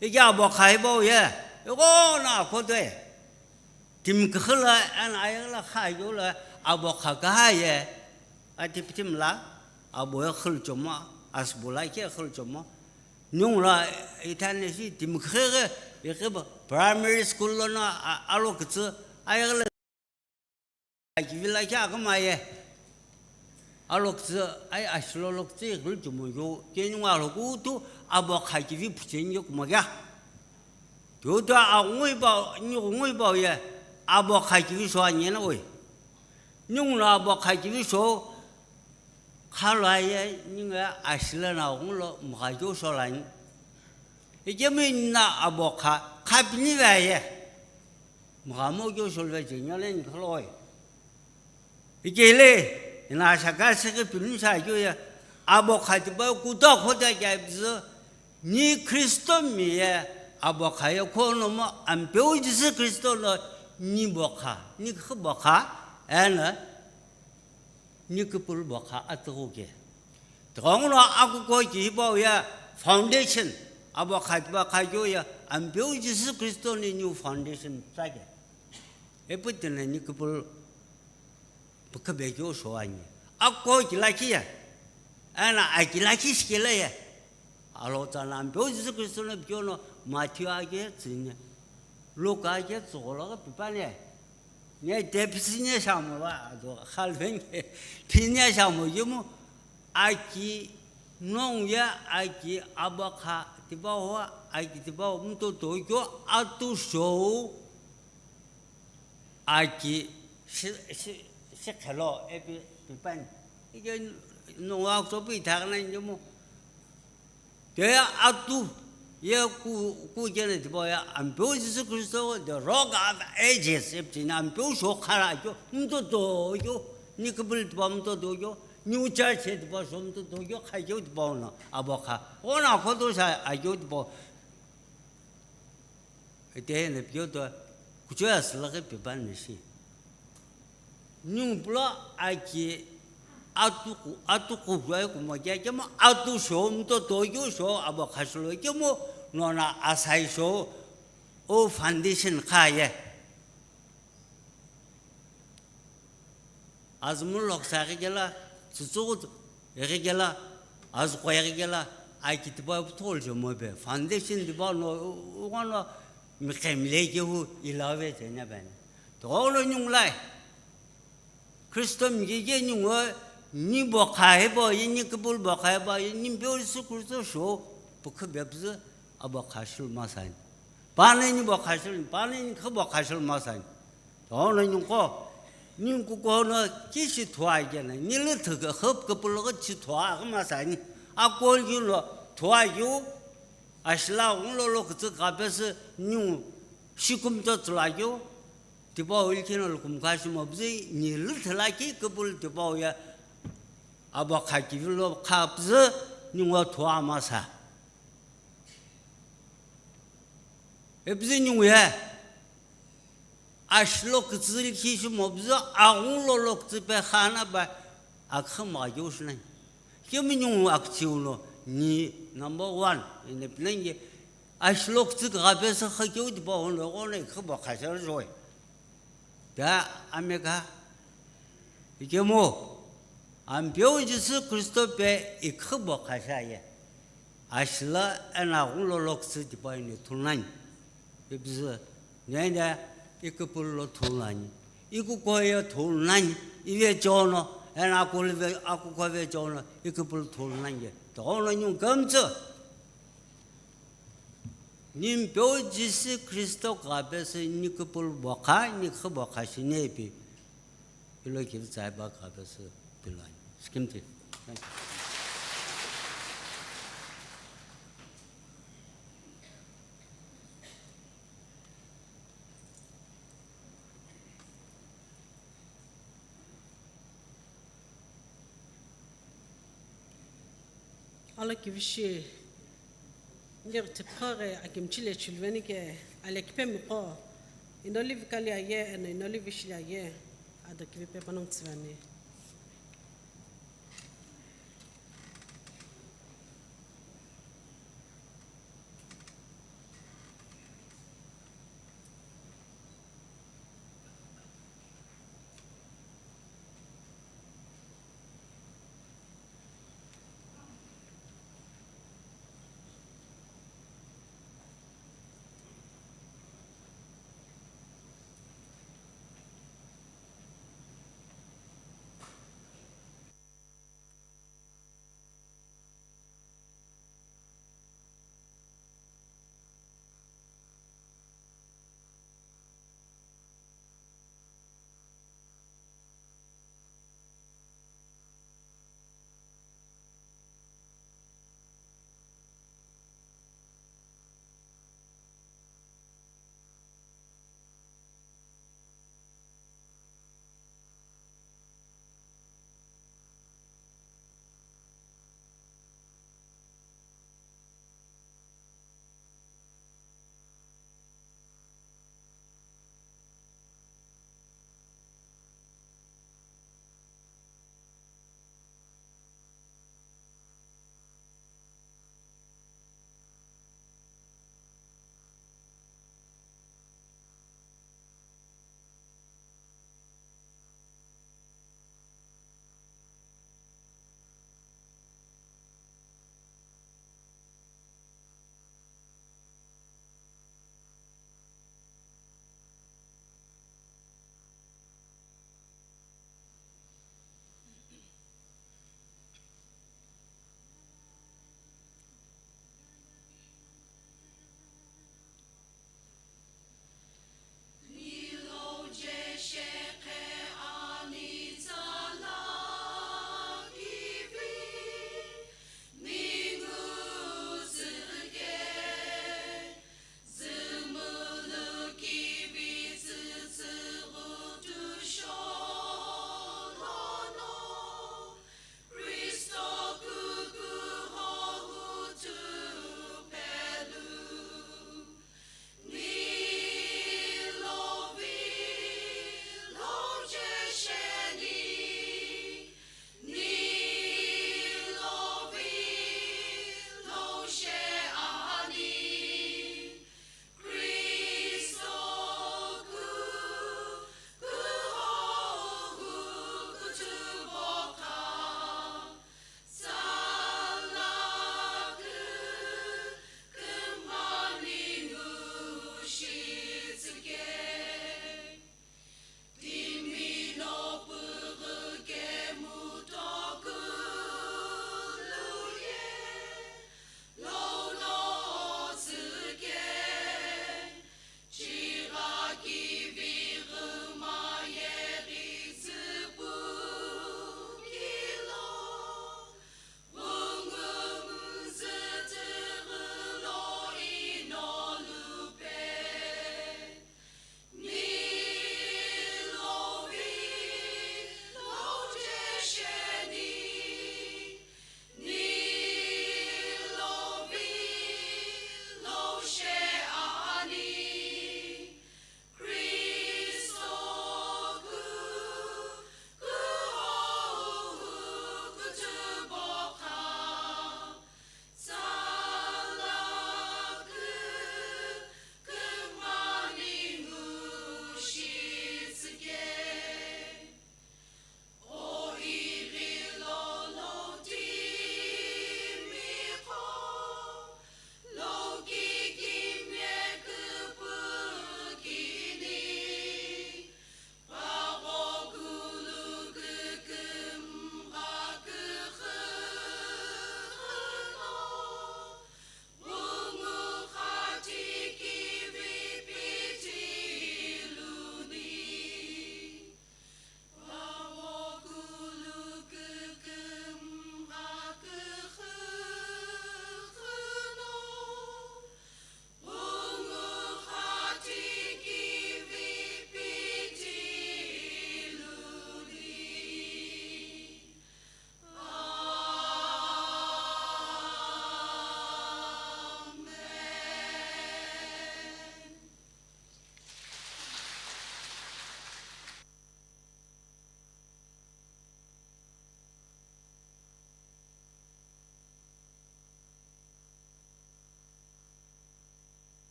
Ike abo kha hipau ye, iko na akhoto ye. Timi küxü lo, eno ayeghi lo kha akeu lo, abo kha kaha ye. Ati pitimi lo, abo ye xülu chomo, asübo lo ke xülu chomo. Ningu lo, ithani shi timi küxü ghi, ikhi primary school lono, a-, alo kütsü, ayeghi lo Akivi lakhi aghüma ye. Alokütsü, ai ashilo lokütsü ighili chumo yo, keni ngo alokutu abo kha kivi phucheni yo kumo kea. Tutu aghungu ipau, ningu ngo ipau ye, abo kha kivi sho anye na oi. Ningu no abo kha kivi sho, kha lo aye, ningu ashilo na aghungu lo mkha keu sho lani. Ikemu ina abo kha, kha pini ve aye. Mghamo keu sholve chenya le nikholo oi. Ikele, ina shaka shiki pinu sha keu ye, abo kha tipa kuta khota kya bizu, ni Kristo mi ye, abo kha ye khono mo, Ampeu Jisü Kristo no, ni bo kha, ni khu bo kha, ena, ni kupul bo kha atughu ke. Tighenguno akuko ki hipau ye foundation, abo kha tipa kha keu ye, Ampeu Jisü Kristo ni new foundation tsake. Ipu tine ni kupul pukhabe keu sho ani. Akuko ki lakhi ye. Ena aki lakhi shikele ye. Alo tsana Ampeu Jisü Kristo no pyo no Matthew ake tsine. Luka ake tsugolo pipane. Ne tepisi ne shamo va, ado khalven ke, phi ne shamo yemu, aki nong ya, aki abakha tipau, aki tipau mtoto kyo atu shou, aki shi, shi, shi khelo epi pipani. Ike nong wa kso pi thakna yemu. Te atu ye ku, ku kene tipau ye Ampeu Jisü Kristo, the Rock of Ages, ipchina Ampeu sho khara kyo, mtoto kyo, ni kibul tipau mtoto kyo, new church tipau sho mtoto kyo, kha kyo tipau no, abakha. Ona khoto sha akyo tipau. Ete ne pyo to, kucho ya sila ke pepan ne shi. Nyung pula aki atuku, atuku huai kumo kya kemo atu sho, mtoto kyo sho, abakha shilo kemo, nona asai sho, o foundation kha ye. Azumlu loksa ighi kela, tsütsüghü ighi kela, azüqo ighi kela, aki tipau puthol je mobe, foundation tipau no, u-, ugono miqemile kehu ilave tenya bani. Togolo nyunglai. Kristo migege nyungwe, ni bokha hebo, ye ni kibul bokha hebo, ye ni Ampeu Jisü Kristo sho, pukhu bepzü, abokha shil masani. Pane ni bokha shil, pane ni kha bokha shil masani. Tono nyungko, nyungkuko no kishi thua kena, nili thaka khap kapulga chi thua kama sani. Akol yu no thua yu, ashla ung lo lo kutsu kapes nyung shikum to tsula yu, tipau ilkino lukum kashi mobzi, nili thila ki kapul tipau ya, abakha kivilo khapzü, nyungwa thua masa. Epzü nyungwe, ashlo kütsü likhi shi mobzü, aghungu lo lo kütsü pe khana ba, akhü ma yo shunai. Kemi nyungu akchiu lo, ni number one, ene pinange, ashlo kütsü ka pe sa kha keu di ba on lo, on lo, khü ba kha sa joy. Da ameka, ikemu, Ampeu Jisü Kristo pe ikhü bo khasha ye. Ashla ena ghungu lo loküsü tipau ine thulunani. Ipzü, nene iküpülo thulunani. Ikuko ye thulunani. Ive chono, ena akul ve, akuko ve chono, iküpülo thulunani ye. Tono nyung kamtsü. Ni Ampeu Jisü Kristo kapesü ni küpülo bokha, ni khü bokha shinepi. Ilo kivitsai ba kapesü pilani. Sikimti. Thank you. Alo kivishi, nge tipha ghi akimchi le chulveni ke, ale kipe miqo, inoli vikali aye, eno inoli vishili aye, ado kivipe panongu tsüveni.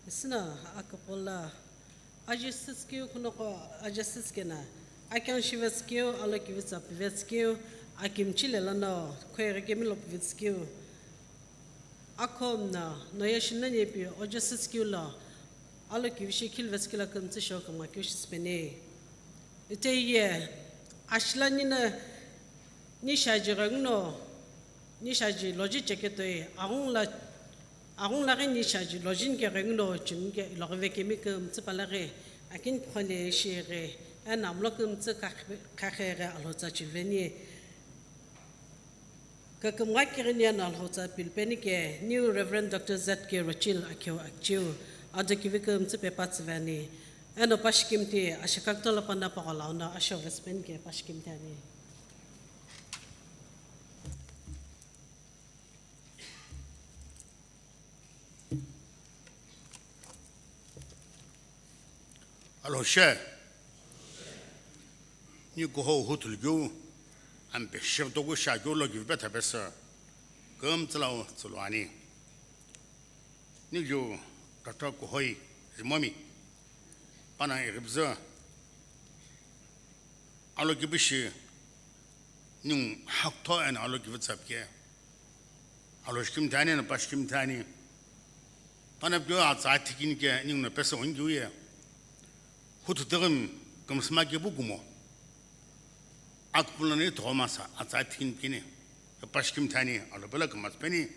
Sina akapula aje sitskeu kunoko aje sitskena, akyan shivetskeu, alo kivitsa pivetskeu, akimchile lano khueghi kemi lo pivitskeu. Akhomna noye shinna nyepi oje sitskeu lo, alo kivishi khilvetskeu lo kümtsü shokümgha keu shisipeni. Iteye, ashila nina nishaji ghenguno, nishaji loji cheketoi, aghungla, aghungla ghi nishaji loji nike ghenguno, chimike iloghi vekemi kümtsü palaghi, akin phole shighi, eno amlo kümtsü khakhe-, khakhe ghi alhotsa chiveni. Kükümgha kighini eno alhotsa pilipeni ke New Reverend Doctor Z K Rochil akheu akchiu, ado kivi kümtsü pepa tsüveni. Eno pashikimti ashikakto lo panda paghola ono asho vesipeni ke pashikimti ani. Alhoshe, ni kuhou huthulukeu, ampe shirtoku shakeu lo kivi petha pesü, kümtsülau tsüluani. Ni ju kata kuhoi zimomi, pana ighipzü, alo kibishi, ningu haktho eno alo kivitsapike. Alo shikimthani eno pashikimthani. Pana pio atsa thikini ke ningu no pesa ongiu ye. Huthu tegim kümsüma ke bukumo. Akpulani thomasa atsa thikini kini. Pashikimthani alo pela kümtsü peni.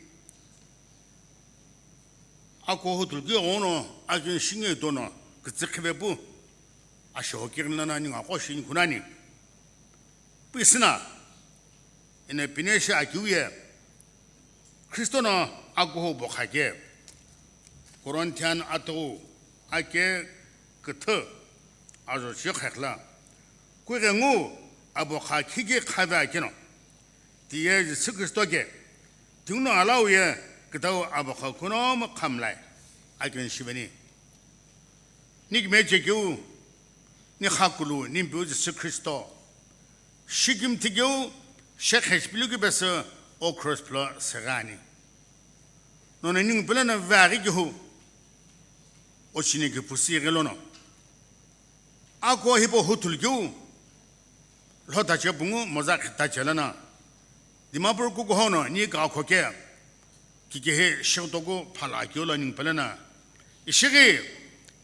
Ako hutulki ono akin shinge dono kitsikhive pu. Asho kirin lana ningu ako shin kunani. Pisina, ina pinesha akiuye, Kristo no akuho bokha ke, Corinthian athu ake küthü ajo shi khakhla, kuighengu abokha khiki khave akeno, tiye Jisü Kristo ke, tingno alauye kütau abokha kunomu khamlai, akin shiveni. Nikime chekeu, ni khakulu, nimpiu Jisü Kristo. Shikimthikeu, shekhe shipilukeu pesü o cross pilo seghani. Nono ningu pele na vaghi kihu, o chini ki pusi ghelono. Ako hipo huthulukeu, lhota che pungu moza khita che lana. Dimapur kukuhono ni ka khoke. Kikehe shirtoku phala keu lo ningu pele na. Ishighi,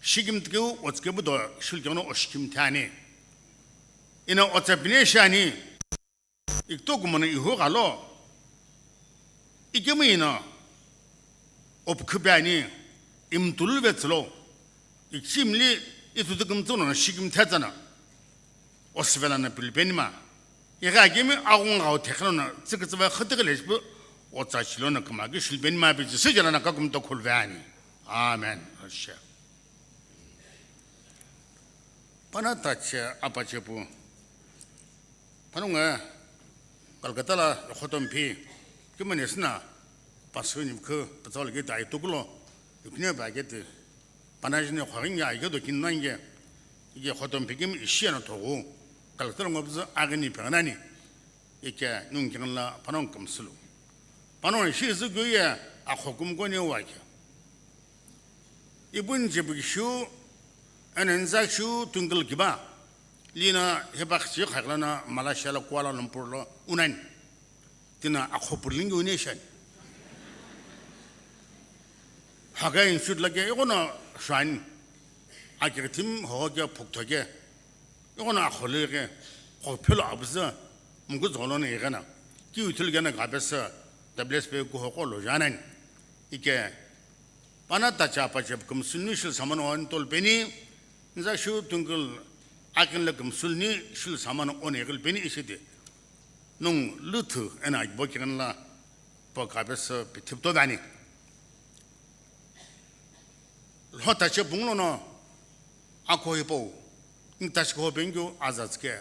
shikimthikeu, otsikebu do shilkeu no oshikimthani. Ina otsa pine shani. Iktoku mono ihu ghalo. Ikemu ina opkhüpe ani, imtulu vetsülo. Ichimli itutu kümtsü no shikimthe tsana. Osivela na pilipeni ma. Igha akemi aghunga o thekheno na tsükütsüva khütüghile shipu otsa chilo na kümaki shilipeni ma pichi sijala na kakumto khulveani. Amen. Ashe. Pana tache apache pu. Panonga Calcutta la Khotompi kimani sina pastor ni khu patsal ke tai tukulo. Ipne ba ke te. Pana jine khwarin ya ke do kin nan ke. Ike Khotompi kim ishi na thogu. Calcutta ngobzu agini pernani. Ike nung kin la panong kamsulu. Panong ishi zu gyo ya akhokum ko ne wa ke. Ipun jebikishu, eno nzakishu twinkle kiba, lina hepakhichi khaklana Malaysia lo Kuala Lumpur lo unani. Tina akhopurlingi uneshani. Haga institute lake ikono shani. Akirtim hoho ke phukto ke. Ikono akhole ke. Khophelo abuza. Mungku zolo ne igana. Ki util gana gabesa. W S P ku hoko lo janani. Ike Pana tacha pacha kümsülni shil saman on tolpeni, nza shu tungkul akin la kümsülni shil saman on egil peni ishite. Nung luthu ena agbo kiran la po kapes pithip to dani. Lho tacha punglo no ako hipo, ni tacha ko pengyo azatske.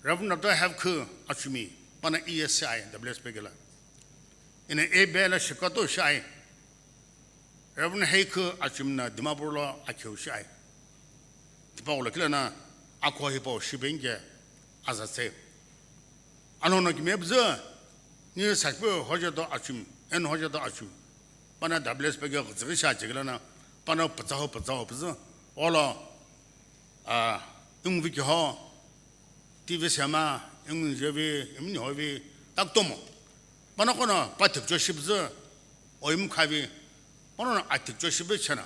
Reverend Doctor Hevkhu Achumi, pana E S C I, W S P gela. Ina A B la shikato shai. Reverend Heikhu Achumi na Dimapur lo akheu shai. Tipa ulo kila na akho hipo shibenge azatse. Ano no kime bzu, ni sakpe hoja to Achumi, en hoja to Achumi. Pana W S P ge gziri sha chigila na, Pano pütsaho pütsaho püzü, olo, a, inguvi kiho, T V sema, ingu njevi, imni hovi, taktomo. Pano kono pathik joshi püzü, oim khavi, pano na athik joshi püzü chena.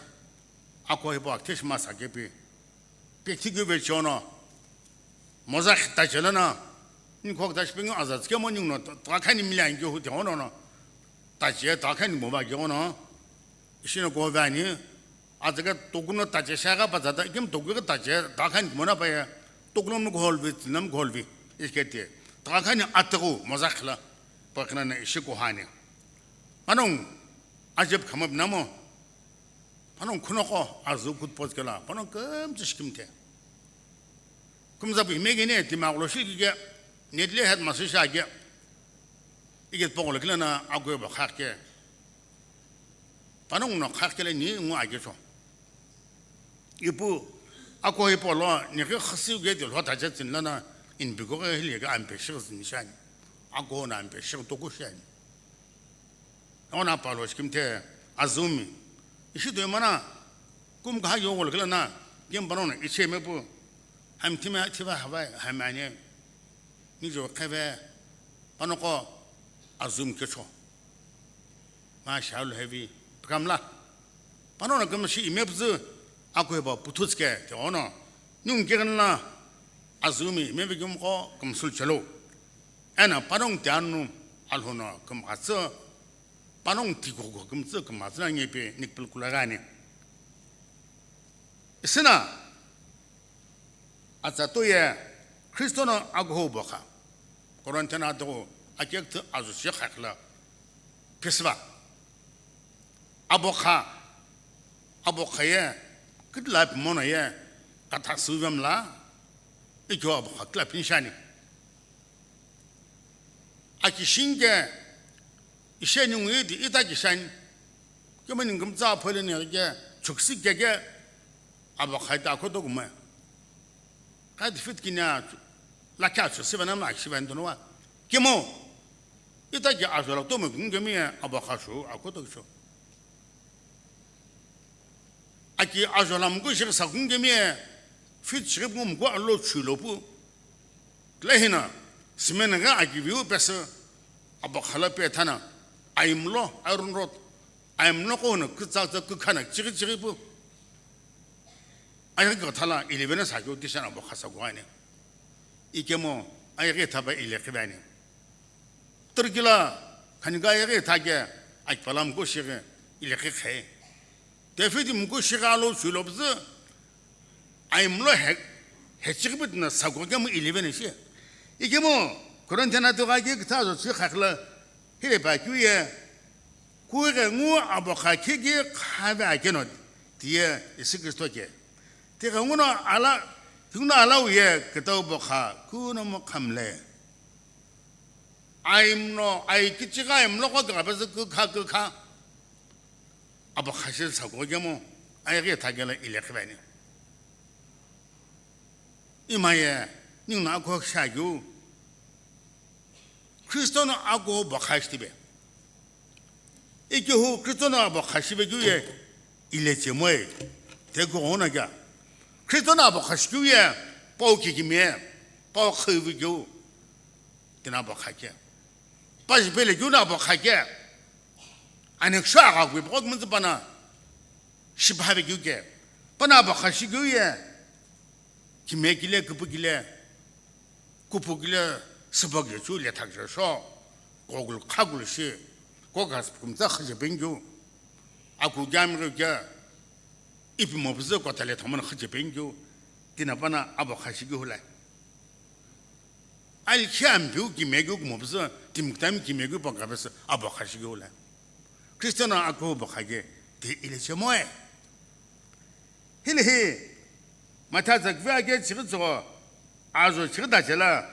Ako hipo aktesh masa kepi. Pekthi kyu ve chono. Moza khita chelana. Ni khok dash pingu azat kemo ning no, ta khani milan kyu hu te ono no. Ta che, ta khani mo ba kyu ono. Ishino ko vani. Azaga tokuno ta che sha ga pa zata, kim toku ga ta che, ta khani mo na pa ya. Tokuno mo ko holvi, nam ko holvi. Iskete. Ta khani atagu moza khla. Pa khna na ishi ko hani. Anong ajab khamab namo. Panong khunoko azu kut poz kela, panong kümtsü shikimthe. Kumza pu hime gene, tima gulo shi gige, netle het masu sha ge. Iget pogolo kila na agwe ba khak ke. Panong no khak kele ni ngu age cho. Ipu, ako ipo lo, ni ke khasi ge de lo ta je tsin lana, in bigo ge hili ge ampe shi zin shani. Ako na ampe shi to ku shani. Ona palo shikimthe azumi. Ishi do mana kum kha yo gol kala na, gem bano na iche mepu. Ham thime thiva hava hamane. Ni jo khave. Pano ko azum kecho. Ma shalu heavy. Kamla. Pano na kamshi imepzu. Ako ba pututske te ono. Nyung kegan la azumi mevigum ko kamsul chalo. Ena panong tianu alhono kümkhatsu, panong tikuku kümtsü kümkhatsu na ngepe nikpil kulagani. Isina, atsa toye Kristo no aguhu bokha. Korinthena to akek tu azu shi khakla. Pisva. Abokha, abokha ye, kitla pimono ye, katha suvem la, ikyo abokha kitla pinshani. Aki shinge, ishe nyungu iti ita kishan, kyo mani ngumtsa phole ne ke, chuksi ke ke, abokha ita koto gume. Ka di fit kinya, la kya chu, siva na ma, siva ndo wa. Kemo, ita ki ajo la tomo kungemi, abokha shu, akoto shu. Aki ajo lamgu shir sakungemi, fit shirip ngumgu alo chulopu. Klehina, simena ga aki viu pesa, abakhala pe thana, aimlo, iron rod, aimlo ko na, kutsa tsa kukhana, chiri chiri pu. Ayaki thala, eleven sa kyo tisana abakha sa guane. Ikemo, ayaki thaba ile kibane. Turkila, khaniga yaghi thake, akpalam ko shighi, ilekhi khe. David mko shighi alo shulobzu, aimlo he, hechikbit na sago kemu ilivene shi. Ikemu, Korinthena to gagi kta zo shi khakla, hile pa kyu ye, ku ghe ngu abokha khigi khave akeno, tiye Yesu Kristo ke. Tighe nguno ala, tighe nguno ala uye, kta bokha, kuno mo khamle. Aimno, ai kichighi aimlo ko gabazü kukha kukha. Abo khashil sa ko gemo, ai ghi thagela ile khivani. Imaye, ningno ako shagyu. Kristo no ako bakhash tibe. Ikihu Kristo no abo khashibe kyu ye, ile chemoi. Te ko hona kya. Kristo no abo khash kyu ye, pau kikime, pau khawi kyu. Tina abo khake. Pajipele kyu na abo khake. Anek sha ga gwi pok mzbana. Shibha be kyu ke. Pana abo khash kyu ye. Kime kile, kupu kile. Kupu kile, sibok ye chu le thak je sho. Kogul khagul shi. Kogas kumtsa khaje bengyu. Aku gyam ge kya. Ipi mo bzü ko tale thaman khaje bengyu. Tina pana abo khash kyu hula. Al khiam biu ki megu mo bzü, tim tam ki megu pa ka bzü, abo khash kyu hula. Kristo no ako bo khage, te ile chemoe. Hili hi, Matha zakve age chighi tso, azo chighi da chela,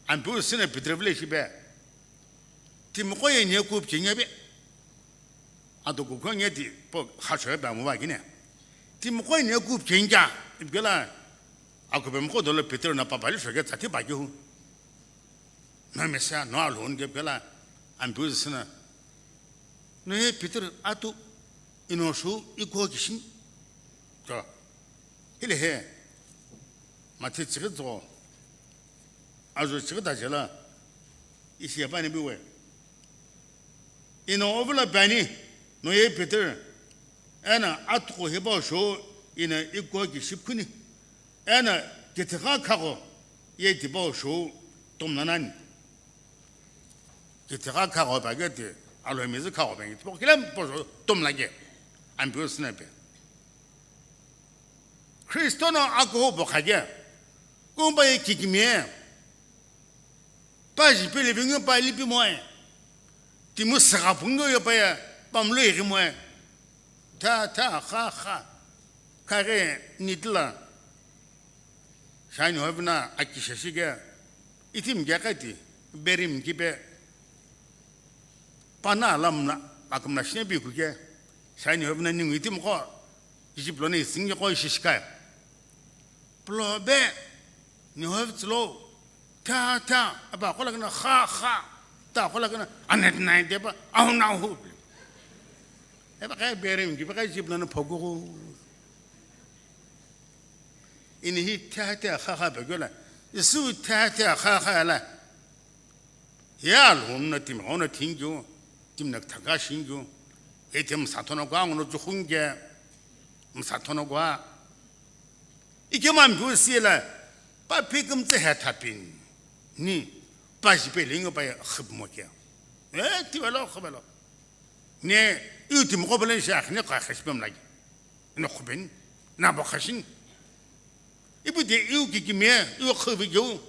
ampu sine Peter vile shibe. Timqo ye nye kup chenye be. Ado kukho nye ti, po khacho ye ba mo ba gine. Timqo ye nye kup chenja, ibgela, ako be mqo dolo Peter na papa li shoge tsati ba gihu. No mesa, no alhon ge bgela, ampu sina. No ye Peter atu, ino shu, iko kishin. To. Hile he. Mathe chighi tso. Ajo chighi ta jela. Ishi yapani biwe. Ino ovula bani. No ye Peter. Ena atko heba sho. Ina iko ki shipkuni. Ena kithiqa khaqo. Ye tiba sho. Tomna nani. Kithiqa khaqo ba ke ti, alo mizi khaqo ba ke ti, kilem po tomla ke. Ampeu sina pe. Kristo no akuho bo kha ke. Kumba ye kikimie. Pa ji pe le bingu pa lipi moe. Timu saga pungo yo pa ya, pamlo iri moe. Tha, tha, kha, kha. Kare nitla. Shani hovna akishashike, itim ge kati, berim kipe, pana alamna, akamna shine bi kuke, shani hovna ningu itim ko, Egypt lo ne isingi ko ishishkai. Plo be, ni hov tslo, ta, ta, aba kola kana, kha, kha, ta kola kana, anet nai deba, au na hu. Eba kai berim kipe kai Egypt lo ne phogu. Ini hi thehate akha kha pekela, isu thehate akha kha la. Ya lhumna tim hona thingyu, timna thaka shingyu. Ete msathono kwa ngono jukhunge, msathono kwa. Ike mambu sila, pa pikum tse he thapin. Ni, pa jipe lingo pa ya khib mo kya. Eh, tiwalo khibalo. Ne, iu tim ko balen shakh ne ka khashpem lagi. Ino khuben, na ba khashin. Ibu de iu kikimie, iu khubi geu.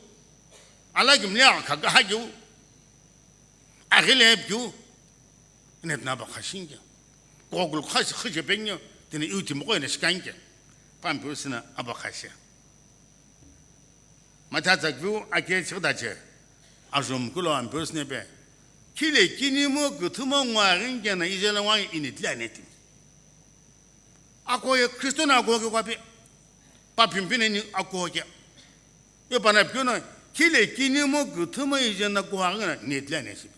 Ala gimle a kha ga ha geu. Aghile geu. Ina na ba khashin ge. Gogul khash khije benyo, tene iu timo ko ina shikan ge. Pampu sina aba khashe. Matha tsakviu ake chigdache. Ajom kulo ampeu sina pe. Khile kinimo guthumo ngwa ringe na ijela ngwa ini tla netim. Ako ye Kristo na ako ke kwapi. Pa pimpine ni ako ke. Yo pana pyo na khile kinimo guthumo ije na ko ha na ne tla ne shi.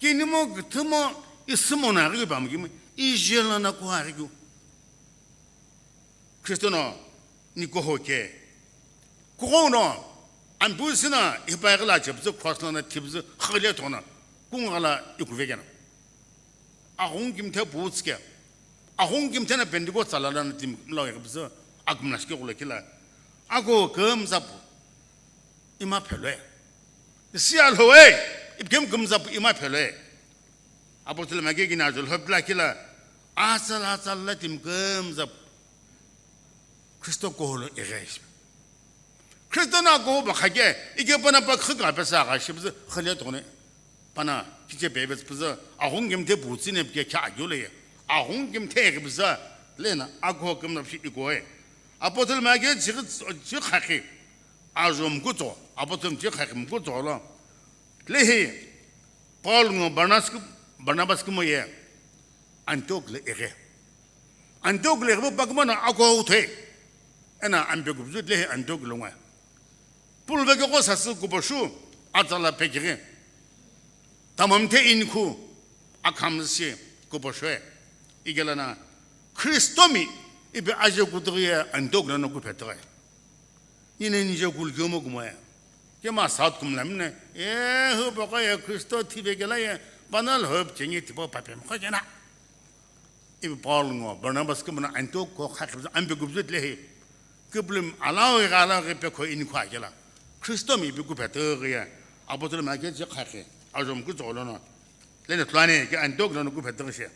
Kinimo guthumo isimo na ri ba mu ije la na ko ha ri. Kristo no ni ko ho ke. Ko ho no ambu sina ipa la chepzu cross la na tibzu khale tona. Kungala ikuvekena. Aghungu kimthe putsike. Aghungu kimthe na Pentecost tsala lana tim lo yagibzü, akumlashike ghulakila. Ako kümzapu. Ima phelwe. Sia lhowe. Ipkem kümzapu ima phelwe. Apostle mage gina jol hopla kila. Asal asal la tim kümzapu. Kristo koholo ighesh. Kristo na ko ba khake, ike pana pa khika pe sa ga shibzu khale tone. Pana kiche pe bes pzu, ahung gimthe butsi ne ke kha gyule. Ahung gimthe ke bza, lena ako kim na shi ikoe. Apostle ma ke chi chi khakhi. Ajom kuto, apostle chi khakhi kuto lo. Lehi, Paul ngo Barnabas ku, Barnabas kumo ye. Antioch le ere. Antioch le ghebe pakuma na ako uthe. Ena ampe kubzu le Antioch lo ngwa. Pul veke ko sasu kuposhu, atsala pekiri. Tamam the inkhu, akham si kuposhwe. Igelana, Kristo mi, ibe aje kutuye Antioch lo no kuphetwe. Nine nije kulkyo mo kumoya. Kema saat kumlamne, e, hu baka ye Kristo thibe kela ye, panal hope chenye tipo papem kho jena. Ibi Paul ngo, Barnabas kumna Antioch ko khakhe, ambe gubzut lehi. Kiblim alawi galawi pe ko ini khwa kela. Kristo mi ibi kuphe to ye. Apostle ma ke je khakhe, ajom ku zolo no. Lene tlane ke Antioch lo no kuphe to she.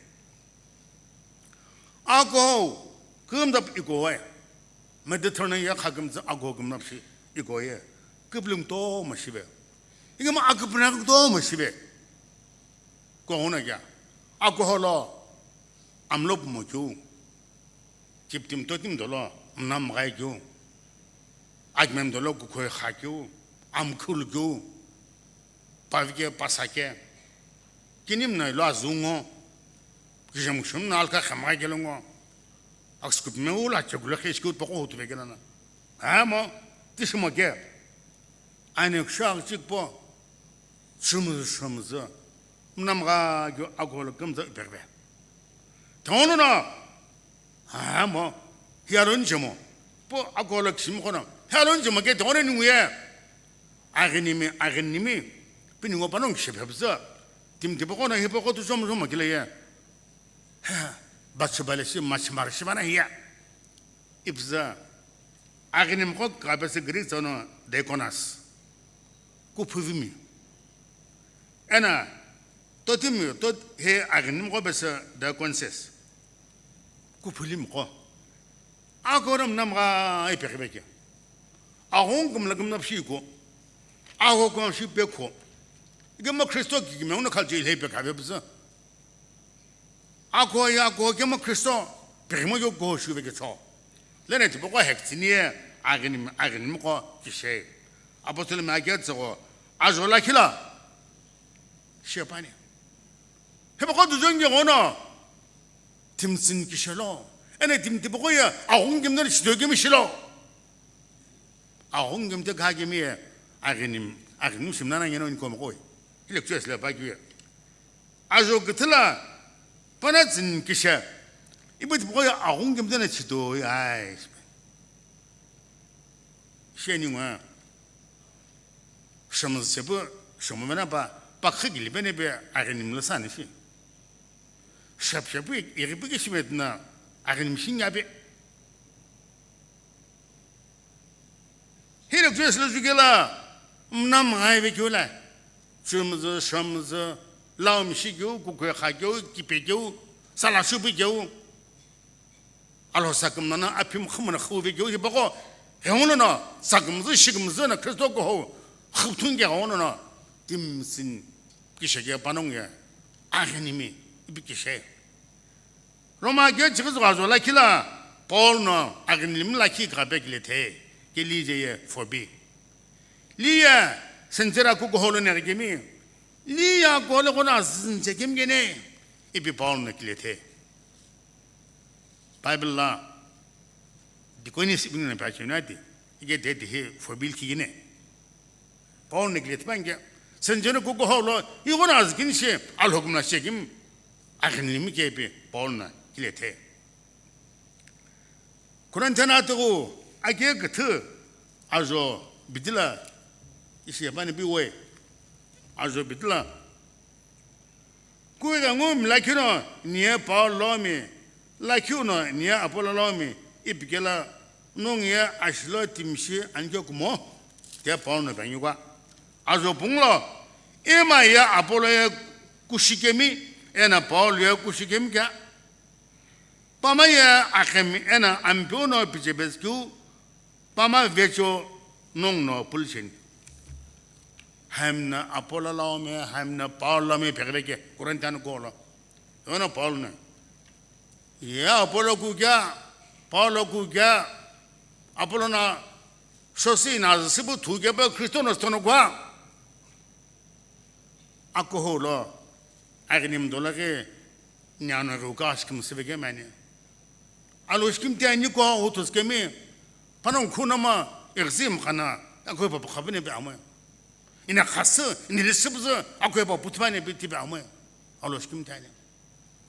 Ako, kumdap ikoe. Mediterranean ya kha kumtsa ako kumnap shi ikoe. Kiblim to ma shibe. Ingama akupna to ma shibe. Kohona kya? Ako holo amlop mo kyu. Kiptim to tim dolo mnam gai kyu. Agmem dolo kukhoi kha kyu. Amkhul kyu. Pavike pasake. Kinim na lo azungo. Kijem shum na alka khama gelongo. Akskup me ula chegula kheskut poko hutu vegelana. Ha mo, tishimo ke. Ani kshak chikpo. Shumuz shumuz. Mnam ga gyo agol kumza iperbe. Tono na. Amo, hiya lo nichemo. Po akolo kishimi kono, hiya lo nichemo ke tongone ningu ye. Aghinimi, aghinimi, pi ningu panongu kishe phepüzü. Timi tipaqo no hipaqo tu jomu jomu kile ye. He, Bathsheba le shi machimari shivana hiya. Ipüzü, aghinimi qo kapesü Greek tsono diakonos. Kuphuvimi. Ena, totimi, tot-, he aghinimi qo pesü diakones. Kuphulimi qo. Akoro mnamgha ipeghi veke. Aghungu kümla kümla pshi ko. Agho ko shi pe ko. Igema Kristo ki kimeu no khalchi ile pe kave püzü. Akho ya akho kemo Kristo, peghi mo yo ko shu veke cho. Lene tipaqo hektsini ye, aghinimi, aghinimi qo kishe. Apostle mi ake tsüqo, ajo lakhi la. Shepani. Hipaqo dujon ye ghono. Timi tsüni kishe lo. Ene timi tipaqo ye, aghungu kümla shido kemi shilo. Aghungu kümla kha kemi ye, aghinimi, aghinimi shimna na ngeno inko mo koi. Ile kuchesle pa kiye. Ajo küthü la, pana tsüni kishe. Ipu tipaqo ye aghungu kümla na chito ye, ai. Sheni ngwa. Shomzü sepu, shomvena pa, pakhi gili pene pe aghinimi la sani shi. Shap shapu, iripu ki shimetna, aghinimi shinga pe. Hile kuchesle jukela, mnamgha veke ula. Chumzü, shomzü, laumi shikeu, kukwe khakeu, kipekeu, sala shupikeu. Alhou sakümna na aphi mkhumuna khuve keu hipaqo, heghono no, sakümzü, shikümzü na Kristo kuhou, khupthun ke ghono no, timi tsüni kishe ke panongu ye, aghinimi, ipi kishe. Roma ke chikizü ghajo lakhi la, Paul no aghinimi lakhi kape kile the, ke li je ye fobi. Li ye, sensera kukuhou lo neghi kemi, li ye akole kono azünche kemi kene, ipi Paul no kile the. Bible la, deaconess ipi ningu na phe acheu nati, ike de de he fobi likhi kene. Paul no kile thipa nge, sensera kukuhou lo, ighono azü kini she, Alhou kümla she kemi, aghinimi ke ipi Paul no kile the. Korinthian atughu ake küthü ajo bitila ishi yapani biwe ajo bitila. Kuiga ngu mi lakhi no niye Paul lomi, lakhi no niye Apollo lomi, ipikela nongu ye ashilo timishi anikyo kumo, te Paul no panyukwa. Ajo punglo, ima ye Apollo ye kushikemi, ena Paul ye kushikemi kya? Pama ye akhemi ena Ampeu no pichepesükeu, pama vecho nongu no pulcheni. Hami no Apollo laomi, hami no Paul laomi peghe veke, Korinthian kuhou lo. Eno Paul no. Ye Apollo kukya, Paul kukya, Apollo no shosi na sipu thukepe Kristo no sitono kwa. Akuhou lo, aghinimi dolo ghi, niano ghi uka shikimsü veke mani. Alo shikimthe ani ko hutus kemi, panongu khunama, exam khana, akoi papa khabine be amoi. Ina khasü, ina lisibzü, akoi papa puthmane be tibe amoi. Alo shikimthe ani.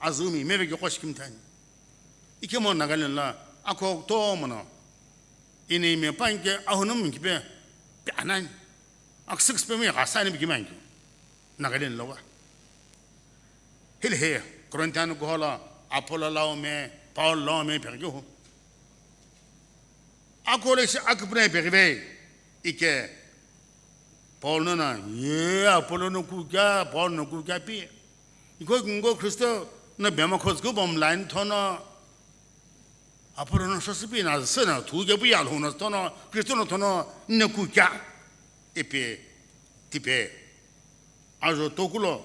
Azumi, meve ghi ko shikimthe ani. Ikemo Nagaland la, ako to mono. Ini me panke ahunum kipe, pe anani. Ak six pe me ga sani bigi mangi. Nagaland lo wa. Hili he, Korinthian kuhou lo, Apollo laomi, Paul laomi peghe ho. Akole shi akpne peghe ve. Ike, Paul no na, ye Apollo no kukya, Paul no kukya pi. Iko kingo Kristo no bema khos ko bom line thono. Apollo no shosi pi na sena thuke pu ya lo no thono, Kristo no thono ne kukya. Ipi, tipe. Ajo tokulo.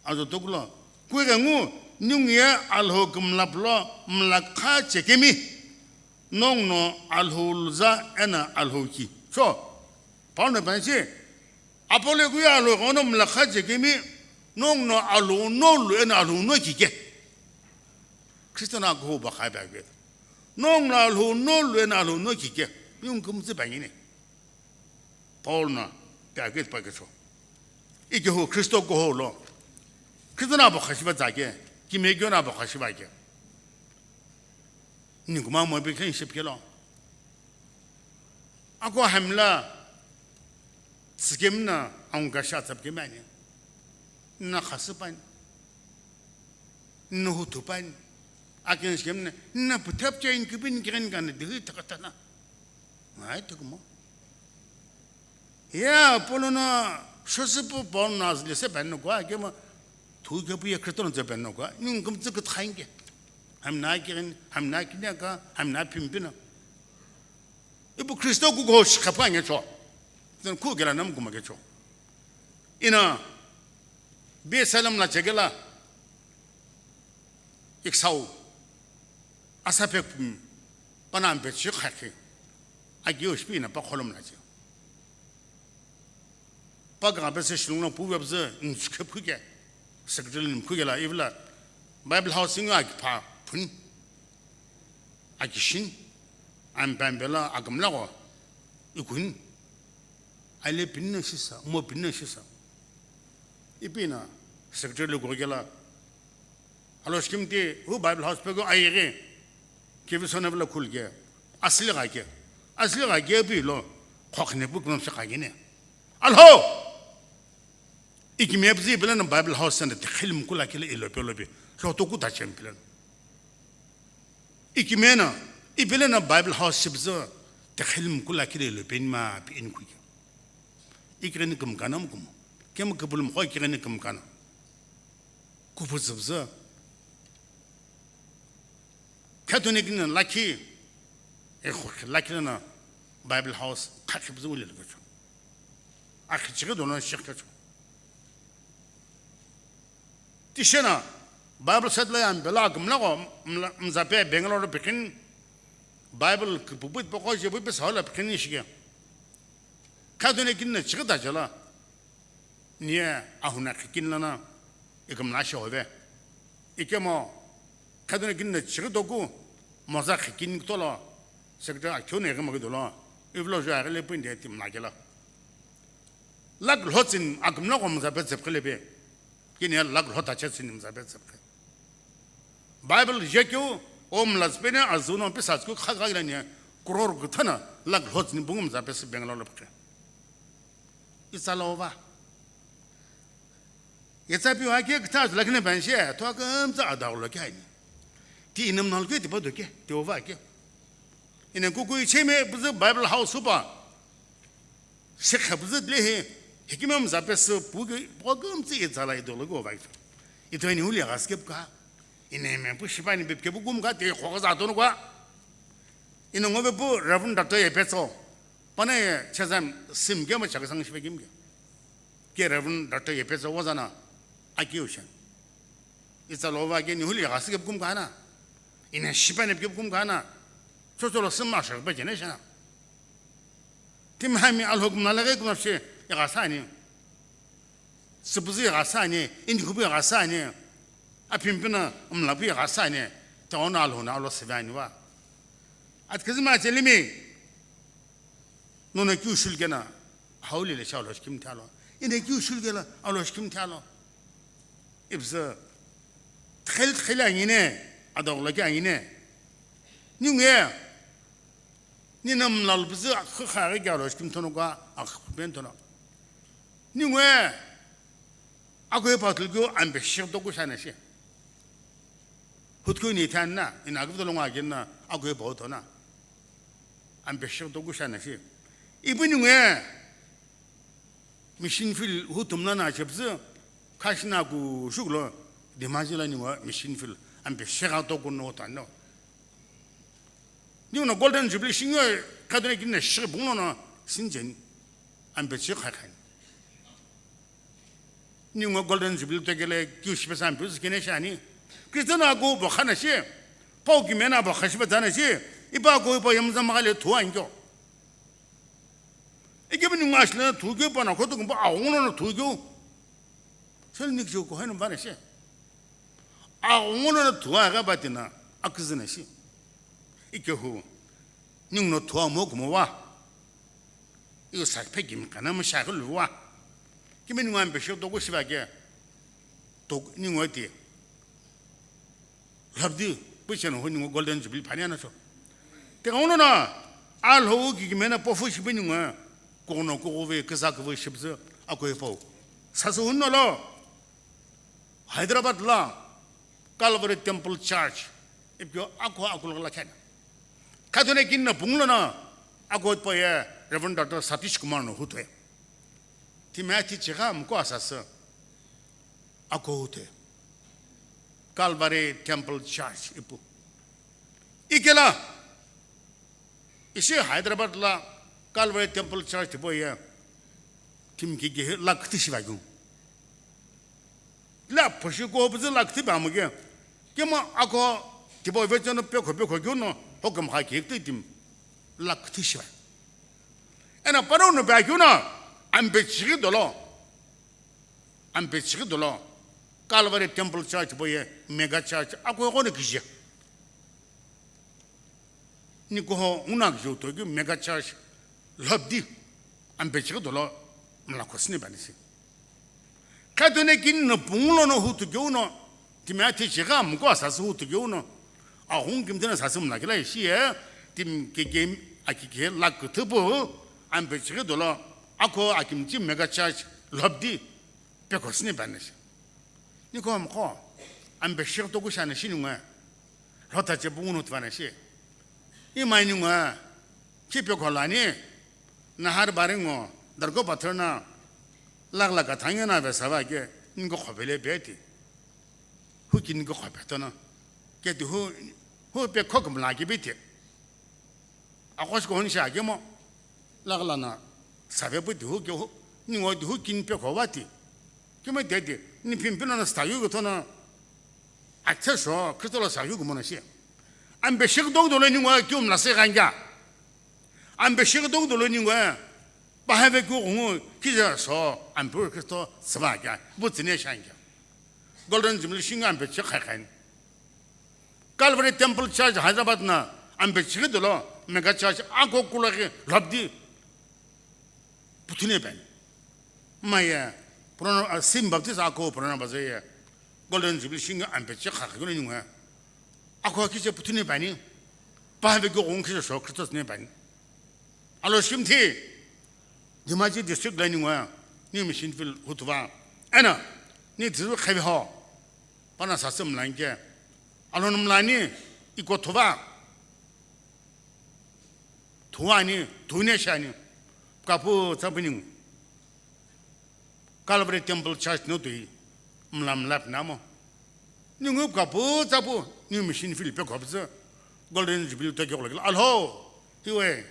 Ajo tokulo. Kuiga ngu, ningu ye Alhou kümlapulo, mlakha chekemi. Nongu no Alhou luza ena Alhou ki. So, Paul no pansi, Apollo kuya Alhou kono mlakha chekemi, nongu no Alhou no lu ena Alhou no kike. Kristo na kuhou ba khai ba ke. Nongu no Alhou no lu ena Alhou no kike. Yung kumtsi ba ngine. Paul no pe ake pa ke cho. Ike ho Kristo kuhou lo. Kristo na ba khashi ba za ke. Kime kyo na ba khashi ba ke. Nikumamo ipi khe shipikelo. Ako hamla tsikemna aunga sha tsapkemani. Na khasupani. Na hutupani. Akin shikemna na putap chain kipin kiren kana dihi takatana. Ngai tukumo. Ya, Polo no shosipu Paul no azli se penno kwa, kema thu ke pu ye Kristo no ze penno kwa, nyung kum tsu kut khainge. Hamna kirin, hamna kinya ka, hamna pimpina. Ipu Kristo ku go shikapa nge cho. Then ku gela nam kuma ke cho. Ina, be salam la chegela. Iksau. Asa pek, mm, panam pek shi khakhe. Agi oshpi na pa kholom na che. Pa ga be se shilung na pu web ze, mm, shikhe phu ke. Secretary nim khu ke la, ivla. Bible house inga ki pa, phun. Agi shin. Am pambela, agam la go. Ikun. Aile pinna shisa, mo pinna shisa. Ipi na, secretary lo go ke la. Alo shikimti, hu Bible house pegu ayeghi. Kivi sona vila khulge. Asli gha ke. Asli gha ke pi lo. Khokhne pu kunam se khagene. Alho! Ikime bzi bilana Bible house sende te khilim kula kile ilo pe lo bi. Lo to ku ta chem pilan. Ikime na, ibilana Bible house shibzo te khilim kula kile ilo pe ma pi in kuke. Ikireni kum kana mukum. Kem kubulum kho ikireni kum kana. Kupu zübzü. Catholic ni lakhi, e, lakhi na Bible house, khakhibzü ule lukhacho. Akhichighi dono shikhacho. Tishena, Bible set la yam bela gumla go, mla, mzape Bangalore pikin, Bible kipupit poko je pupi saula pikin shige. Catholic ni chighi da jala. Niye ahuna khikin lana ikimla shehove. Ikemo khaduna kinna chighi doku moza khikin tolo secretary akhiu ne gima gidolo ivlo jo agile pin de tim lagela. Lak lhotsin akimla ko moza pe tsepkhile pe. Kini lak lhota chetsin moza pe tsepkhe. Bible jekeu, o mlazpene azuno pisatsku khagha ilani crore kuthana lak lhotsni bungum za pesi Bangalore lo phe. Itsa lova. Yetsa piwa ke kutha lakine banshe, to kamtsa adaglo ke ani. Ti inam nal ke tipa doke, ti ova ke. Ina kuku icheme buzu Bible house upa. Shekha buzu dile he, hekima mza pe se pu ke, po ke mtsi e zala idolo go vai. Ito ni uli gas ke ka. Ine me pu shipa ni bep ke bu gum ka te kho za to no kwa. Ine ngo be pu Reverend Doctor Epetso. Pana ye chazam sim ke ma chaka sang shipa kim ke. Ke Reverend Doctor Epetso wa zana. Aki ocean. Itsa lova ke ni huli gas ke pu gum ka na. Ine shipa ni ke pu gum ka na. Cho cho lo sim ma shak pe jene shana. Timhami alhok mlala ghi kumapshi ighasani. Supuzu ighasani, indikhupu ighasani. Apimpina mlapu ighasani. Taona alhona alo sevani wa. Atkizima chelimi. Nono kiu shulkena. Hauli le shalo shkim thalo. Ine kiu shulkela alo shkim thalo. Ibza. Tkhel tkhel angine. Adogla ki angine. Ninge. Nina mlal bizi akhu khaghi gyalo shkim thono kwa akhu ben thono. Ningwe akwe patul kyo ambe shir doku shana shi. Hutkyo ni than na, ina akwe dolonga gen na akwe pa thona. Ambe shir doku shana shi. Ibu ningwe Mission field hutumla na chepzü, khashina ku shuklo, Dimajila niwa mission field, ampe shega to kuno tano. Niwa Golden Jubilee shingyo, kadre kinne shibunglo na, sinjen, ampe chi khakan. Niwa Golden Jubilee tekele, kyu shibesa ampe kine shani. Kristo na ku bokhana shi, pau kimena bokhashi bazana shi, ipa ku ipa yamza magale tuan kyo. Ikebe ningu ashile na thukeu pana khoto kumpa aghungu lono thukeu. Sel nikjo ko heno bana she. Aghungu lono thua ga batina akizina shi. Ikehu. Ningu no thua mo kumo wa. Iyo sa phe gimi kana mo sha lu wa. Kimi ningu ambe sho dogo shiba ke. Dog ningu ati. Labdi. Pu cheno hu ningu Golden Jubilee phani anacho. Tighenguno no, alhou kikimena pofu shipu ningu, kono kuguvi, kisa kuvi shipüzü, akoi pau. Sasü hunno lo, Hyderabad la, Calvary Temple Church, ipyo akho akulu la khena. Khatone kinna punglo no, akho poye, Reverend Doctor Satish Kumar no hutwe. Timothy chigha mko asasü. Akho hutwe. Calvary Temple Church ipu. Ikela, ishi Hyderabad la Calvary Temple Church tipau ye, timi kiki lakh kiti shiva kyu. La phoshi ko püzü lakh kiti ba mo ke. Kima akho tipau ve chono pekho pekho kyu no, hokum ha ki kiti timi lakh kiti shiva. Ena paro no ba kyu no, ampe chighi dolo. Ampe chighi dolo, Calvary Temple Church poye mega church akoi ghone kije. Nikoho una kije utoki mega church lhobdi ampe chighi dolo mla khosini banisi. Khatone kinno punglo no hutu keuno, timi athi chigha mko asasü hutu keuno, aghungu kimthena sasü mla kila ishi ye, timi keke akike lakh kuthupu, ampe chighi dolo, akho akimchi mega church lhobdi, pekho sini banishi. Niko mkho, ampe shigh toku shani shi ningwe. Lhota che pungu nu tvanishi. Imai ningwe, ki pekho lani, nahar baringo, dargo pathar na, lagla ka thangyo na ve sava ke, niko khopele beti. Hu ki niko khope tono. Ke tu hu, hu pekho kumla ki biti. Akhosh ko hon sha kemo. Lagla na save pu tihu ke hu. Ningo tihu kin pe kho wati. Kemo tete. Ni pim pino na sta yu ko tono. Atse so, Kristo lo sa yu ko mona shi. Ampe shigh dong dolo ningo kium la se ganja. Ampe shigh dong dolo ningo. Pahave kyo gongo kija so. Ampe Kristo sva kya. Bu tsine shan kya. Golden Jubilee shinga ampe che khai khai. Calvary Temple Church Hyderabad na ampe chighi dolo mega church akho kulaghi lhobdi puthune pen. Maye, Purana, ah, Sim Baptist akho Purana Bazar ye Golden Jubilee shinga ampe chighi khakhi gune ningwe. Akho kiche puthune pani. Pahave kyo gongo kija so Christos ne pani. Alo shimthi, Dhemaji district la ningwe, new mission field hutuva. Ena, ni dhizu khevi ho. Pana sasü mlani ke. Alon mlani iko thuva. Thuani, thune shani. Kapu tsapu ningu. Calvary Temple Church no tui. Mla mlap namo. Ningu kapu tsapu, new mission field pe khopse. Golden Jubilee to ke kolokila. Alho, hiwe.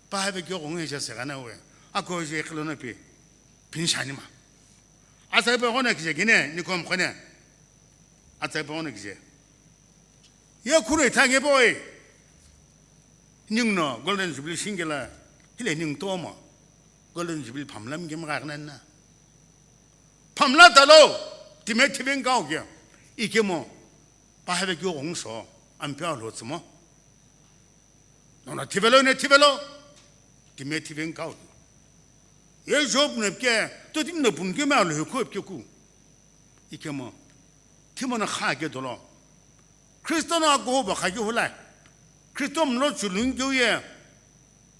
Pahave kyo gongo je se gana we. Akho je khlo na pe. Pin shani ma. Atsa pe gona kije gine, nikom khone. Atsa pe gona kije. Ye khure thange boy. Ningno Golden Jubilee shingela, hile ning tomo. Golden Jubilee phamlam gem gagnan na. Phamla talo, time thiven kau ke. Ikemo, pahave kyo gongso, ampia lo tsmo. Nona thivelo ne thivelo. Time thiven kau. Ye Job ne ke, to tin no pun ke ma lo ko ke ku. Ikemo, thimo na kha ke dolo. Kristo na ko ba kha ke hulai. Kristo mlo chulun ke ye.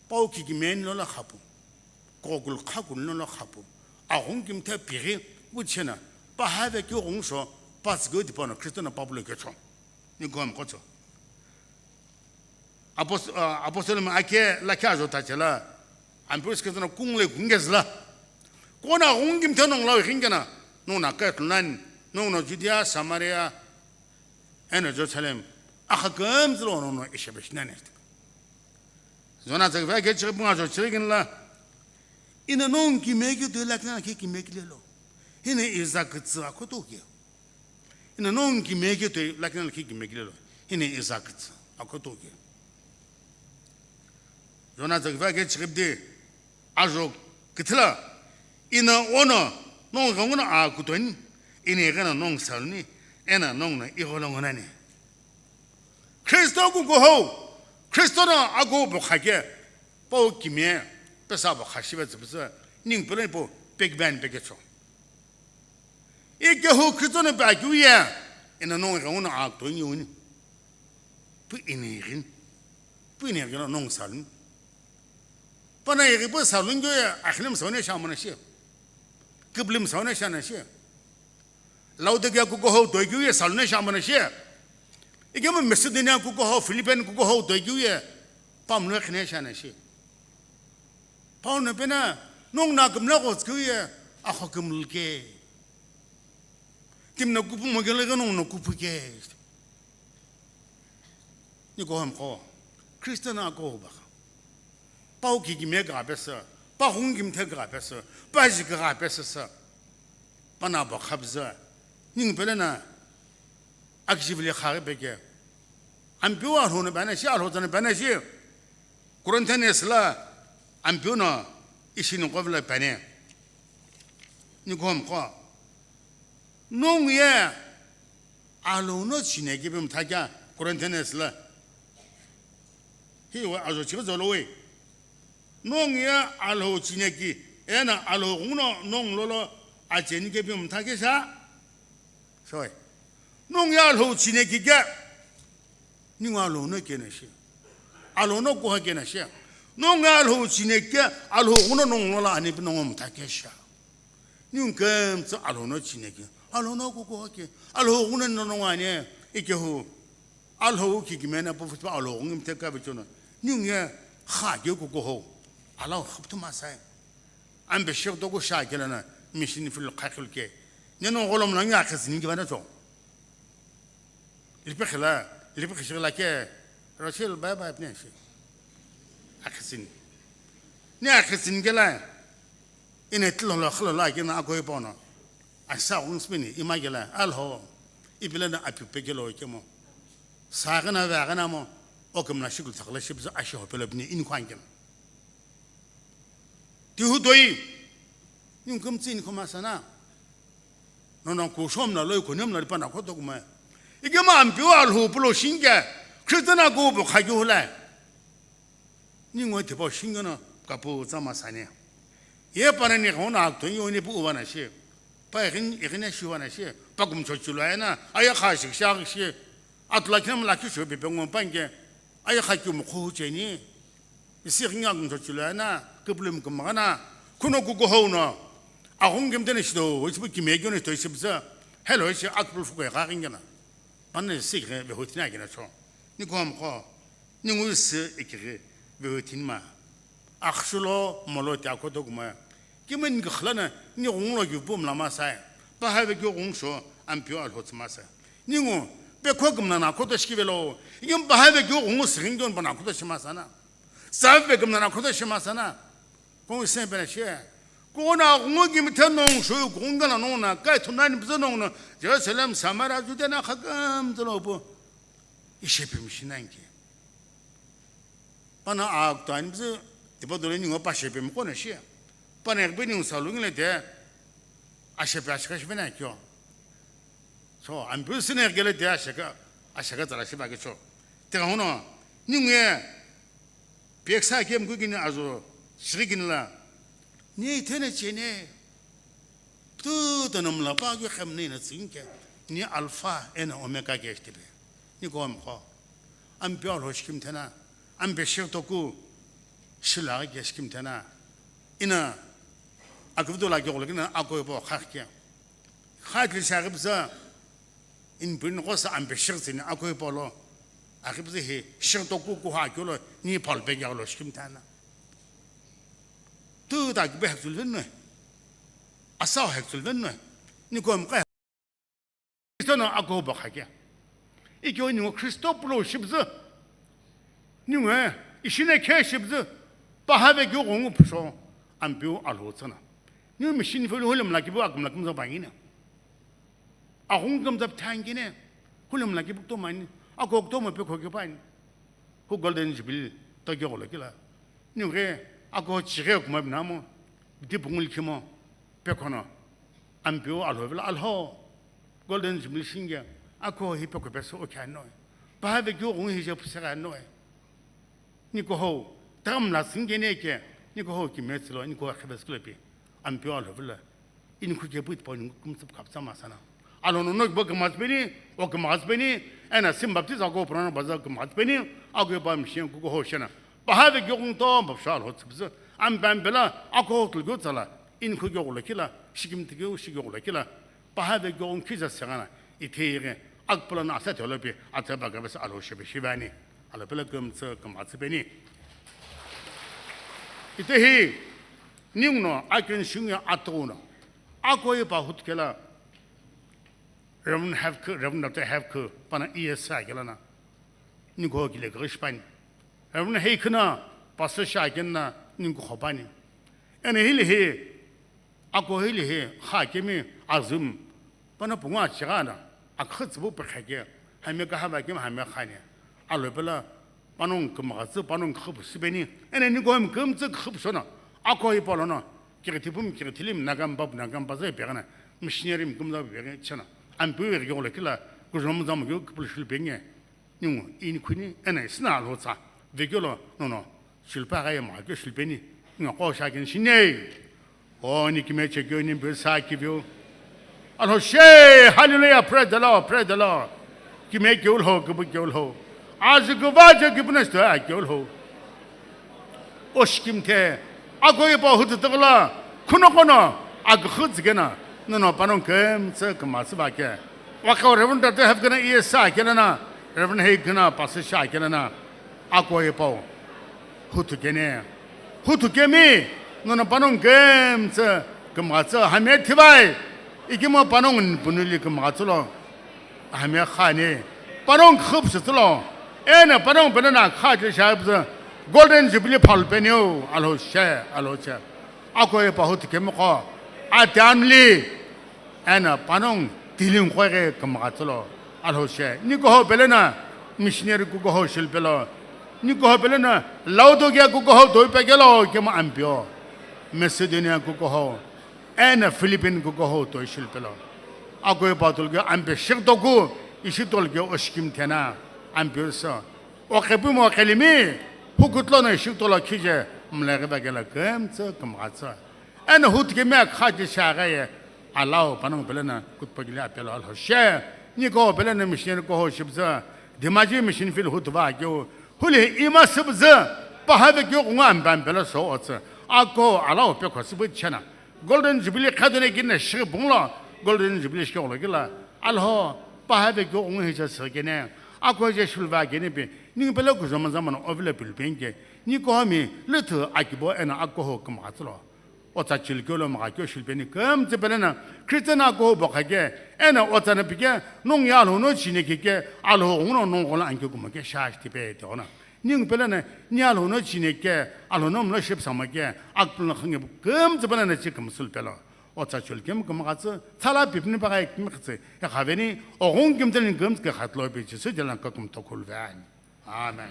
Pau ki ki men lo la khapu. Kokul khakul lo la khapu. Aghung kim the piri, bu chena. Pahave kyo gongso, pas go di pano, Kristo na Pablo ke cho. Ni gom ko cho. Apost-, ah, apostol ma ake la kya jo ta chela. Ampus ke na kung le kung ke zla. Kona ghung kim the nong la khin kana. Nong na ke tunan. Nong na Judea, Samaria, eno Jerusalem. Akha kam zlo nong no ishe besh nane. Zona zek va ke chik bunga jo chik la. Ina nong ki me ke to la kana ke ki me ke lo. Hine iza ke tsa ko to ke. Ina nong ki me ke toi, lakina ki ki me ke lo. Hine iza kitsa, ako to ke. Jona zagva ke chikibdi, ajo kitla. Ina ono, nong ganguna a kuton, ina gana nong salni, ena nong na iholo ngonani. Kristo ku ko ho, Kristo na ako bo khake, pau kimie, pesa bo khashibe tsibisa, ning pele po, pek ban peke cho. Ikehu Kristo no pa keu ye, ena nong ghengu no a to ngi uni. Pu inighin. Pu inighin no nongu saluni. Pana ighi pu saluni keu ye, akhini msauni shamana shi. Kibli msauni shana shi. Laodicea kukuhou toikeu ye saluni shamana shi. Ikemu Macedonia kukuhou, Philippian kukuhou toikeu ye, pamlo khine shana shi. Paul no pena, nongu na kümla ghotskeu ye, akho kümlke. Timna kupu mogele ke nongu na kupu ke. Ni kohom ko. Christian a ko ba. Pau ki ki me ga pesa. Pa hung ki mthe ga pesa. Pa ji ga pesa sa. Pana ba khabza. Ning pele na. Akjivli khare peke. Ampeu Alhou no bana shi, Alhou tsana bana shi. Corinthians la Ampeu no ishi no kovla bane. Ni kohom ko. Nongu ye Alhou no chineki pe mtha kya Corinthians la. Hi wa ajo chighi zolo we. Nongu ye Alhou chineki, ena Alhou ghungu no nongu lolo acheni kepi mtha kesha. Soi. Nongu ye Alhou chineki ke. Ningu Alhou no kena shi. Alhou no kuha kena shi. Nongu ye Alhou chineki ke, Alhou ghungu no nongu lolo ani pi nongu mtha kesha. Ningu kemtsa Alhou no chineki. Alhou no kukuha ke. Alhou ghungu no nongu ani ikehu. Alhou ki kimena pu futu Alhou ngi mteka bichono. Ningu ye kha ke kukuhou. Alhou khaptu masai. Ambe shek to ku sha kela na mission field khakhil ke. Neno golom na ngi akhisin ke bana cho. Lipe khila, lipe khishila ke. Rachel bye bye ne shi. Akhisin. Ni akhisin kela. Ine tilo lo khalo la kina akoi pono. Asa ung spini ima kela. Alhou. Ipila na apipe kelo kemo. Sa kana va kana mo, okem na shikul thakla shibza ashi hopelo bini in kwanken. Ti hu doi, in kum tsin kuma sana. No no ku shom na loi ku nem na pa na ko to kuma. Ike ma ampiu Alhou pulo shinge, Christian a ku bu kha ju hula. Ningu thipa shinge no kapu tsama sane. Ye pana ni ghona akto yo ni pu wana shi. Pa ighin, ighin shi wana shi. Pa kum cho chulo ena, aya kha shi sha shi. Atla kina mla ki sho bipe ngo pange. Aya kha ki mu khu cheni. Isi ighin kum cho chulo ena, kiplim kum gana. Kuno ku go ho no. Ahung kim tene shido, ichi bu kime gyo ne to ichi bza. Hello, ichi akpul fu ko ya gingena. Pane si ghe be hotina gina cho. Ni kom ko. Ningu isi ikighi vewe thinima. Akhshulo molo ti akhoto kuma. Kimani gikhlana ni ghunglo gipu mlama sai. Pahave gyo ghungsho ampio Alhou tsima sai. Ningu pekho gimna na khoto shikivelo. Yim pahave gyo ghungu sigin gyon bana khoto shima sana. Save gimna na khoto shima sana. Kung sen pena she. Kung na ghungu gimithe nong sho ghungu na nong na kai thumna ni bzo nong na Jerusalem, Samaria, Judea na khakam zolo po. Ishepe mishinanki. Pana a kutani bizi, tipa dole ningo pa shepe mkona shi. Pana ekbe ningo salungi le te, a shepe ashika shipe na kyo. So, ambiu sine gele te ashika, ashika zala shiba ke cho. Tega huno, ningo ye, peksa ke mku gini azo, shiri gini la. Ni tene chene, Tuta no mla pa keu khem nina tsüngke, ni Alpha ena Omega ke shtipe. Ni ko mkho. Ampe Alhou shikim thena, ampe shirtoku, shila ke shikim thena. Ina, akivdo la ke golo kina ako ipo khakhe. Khatli shagibza, in pin ko sa ampe shirtsini ako ipo lo. Akibza hi, shirtoku ku ha kyolo, ni palpe ke lo shikim thena. Tuta kibe hekchul venno. Asao hekchul venno. Ni kom ka. Kristo no ako ba khake. Ikyo ningo Kristo pulo shibzu. Ningo ishine khe shibzu. Pahave gyo gongu puso. Ampiu Alhou tsana. Ningo machine fulu hulum la kibu akum la kumza bangina. Aghung kumza thangine. Hulum la kibu to mani. Ako to mo pe ko ke pani. Hu Golden Jubilee tokyo golo kila. Niu ghe ako chighe kuma bina mo, di pungul khimo, pe khono, ampiu Alhou vela Alhou, Golden Jubilee shinge, ako hi pe ko peso o kya noi. Pahave kyo gung hi je puse ga noi. Ni ko ho, tam la singe ne ke, ni ko ho ki metslo, ni ko khebes klo pi. Ampiu Alhou vela, in khu ke puit po ni kum tsup khap tsama sana. Alono no kibo kümgha tsüpeni, o kümgha tsüpeni, eno St. Baptist Akoho Purana baza kümgha tsüpeni, Akohepa machine kukuho shena. Paha vekeu ghungu to mapsho Alhou tsüpüzü, ampe ampe la, Akoho tulukeu tsala, inikhu keu ghulokila, shikimthi keu shikeu ghulokila, paha vekeu ghungu khija sengana, ithi ighi, akpulana asa theolopi, atsa bakabesa Alhou shepe shive ani, Alhou pelo kümtsü kümgha tsüpeni. Itehi, ninguno, akeni shinguye atughuno, Akohepa huthukela, Reverend Hevkhu, Reverend Doctor Hevkhu, pana E S sa kelana, ninguno kile kaghi shipani. Reverend Heikhuna, pastor sha kena, ninguno khopani. Eno hili hi, Akoho hili hi, kha kemi, azum, pana pungu achigha na, akhu tsübu pekhake, hami kahava kemi hami khani. Alhou pelo, panongu kümgha tsü, panongu khupu süpeni. Eno ninguno kümtsü khupu sono, Akohepa lono, kighithi pumi, kighithi limi, Nagami papu, Nagami paza ipeghena, missionary mi kümza ipeghena, chena, ampiu ighi ghulokila, kujomu zamu keu kupulu shulupeni, ningu, inikhuni, eno, isina Alhou tsa, vekeu lo, nono, shulupaghi ye magha keu shulupeni, ningu, ko sha keni shinei. O, ni kime chekeu, ni mpe sa kiveu. Alhou she, hallelujah, praise the Lord, praise the Lord. Kime keu Alhou, kipu keu Alhou. Aji kuva je kipuna sto a keu Alhou. O shikimthe, Akohepa hututukula, khuno kono, akhu tsükena, nono panongu kümtsü kümgha tsüva ke. Waka Reverend Doctor Hevkhuna E S sa kelana, Reverend Heikhuna pastor sha kelana, Akohepa huthukeni. Huthukemi, nono panongu kümtsü kümgha tsü, hami thivai, ikemu panongu nipunuli kümgha tsülo. Hami khani, panongu khupu tsülo, eno panongu pelo na kha che shapüzü, Golden Jubilee phalu peniu, Alhou she, Alhou she. Akohepa huthukemi qo, ati amli, eno panongu tiling qo ighi kümgha tsülo, Alhou she. Ninguno pelo na, missionary kukuho shulupelo, ninguno pelo na, Laodicea kukuho toi pekelo kemu ampio, Macedonia kukuho, eno Philippine kukuho toi shulupelo. Akohepa tulukeu ampe shighi toku, ishi tulukeu o shikimthe na, ampiu so. O qhepumo qhelimi, hukutlo no ishi tolo khije, mlaghi vekelo kümtsü kümgha tsü. Eno huthukemi kha che shaghi ye, alau panongu pelo na, kutpokili apelo Alhou she, ninguno pelo na missionary kukuho shipüzü, Dimaji mission field hutuva keu, huli ima süpüzü, paha vekeu ghungu ampe ampe lo so otsü, Akoho alau pekho süpü chena. Golden Jubilee khadone kina shighi punglo, Golden Jubilee shighi ghulokila, Alhou, paha vekeu ghungu hija sükene, Akoho je shuluva kene pi, ningu pelo kujomu zamu no ovelo pilupeni ke, ninguno mi, luthu akibo eno Akoho kümgha tsülo. Otsa chilukeu lo magha keu shulupeni kümtsü pelo na, Christian Akoho bokha ke, eno otsa na pike, nongu ye Alhou no chine kike, Alhou ghungu no nongu gholo ankeu kumo ke shashi tipe te ona. Ningu pelo na, ni Alhou no chine ke, Alhou no mlo shipüsamo ke, akpulana khunge kümtsü pelo na chi kümsü lupelo. Otsa chilukemu kümgha tsü, tsala pipni paga ekmi khütsü, ekhaveni, oghungu kimtsü ni kümtsü ke khatlo pe Jisü jela ka kümtho khuluve ani. Amen.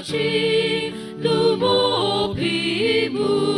Shi numo pimu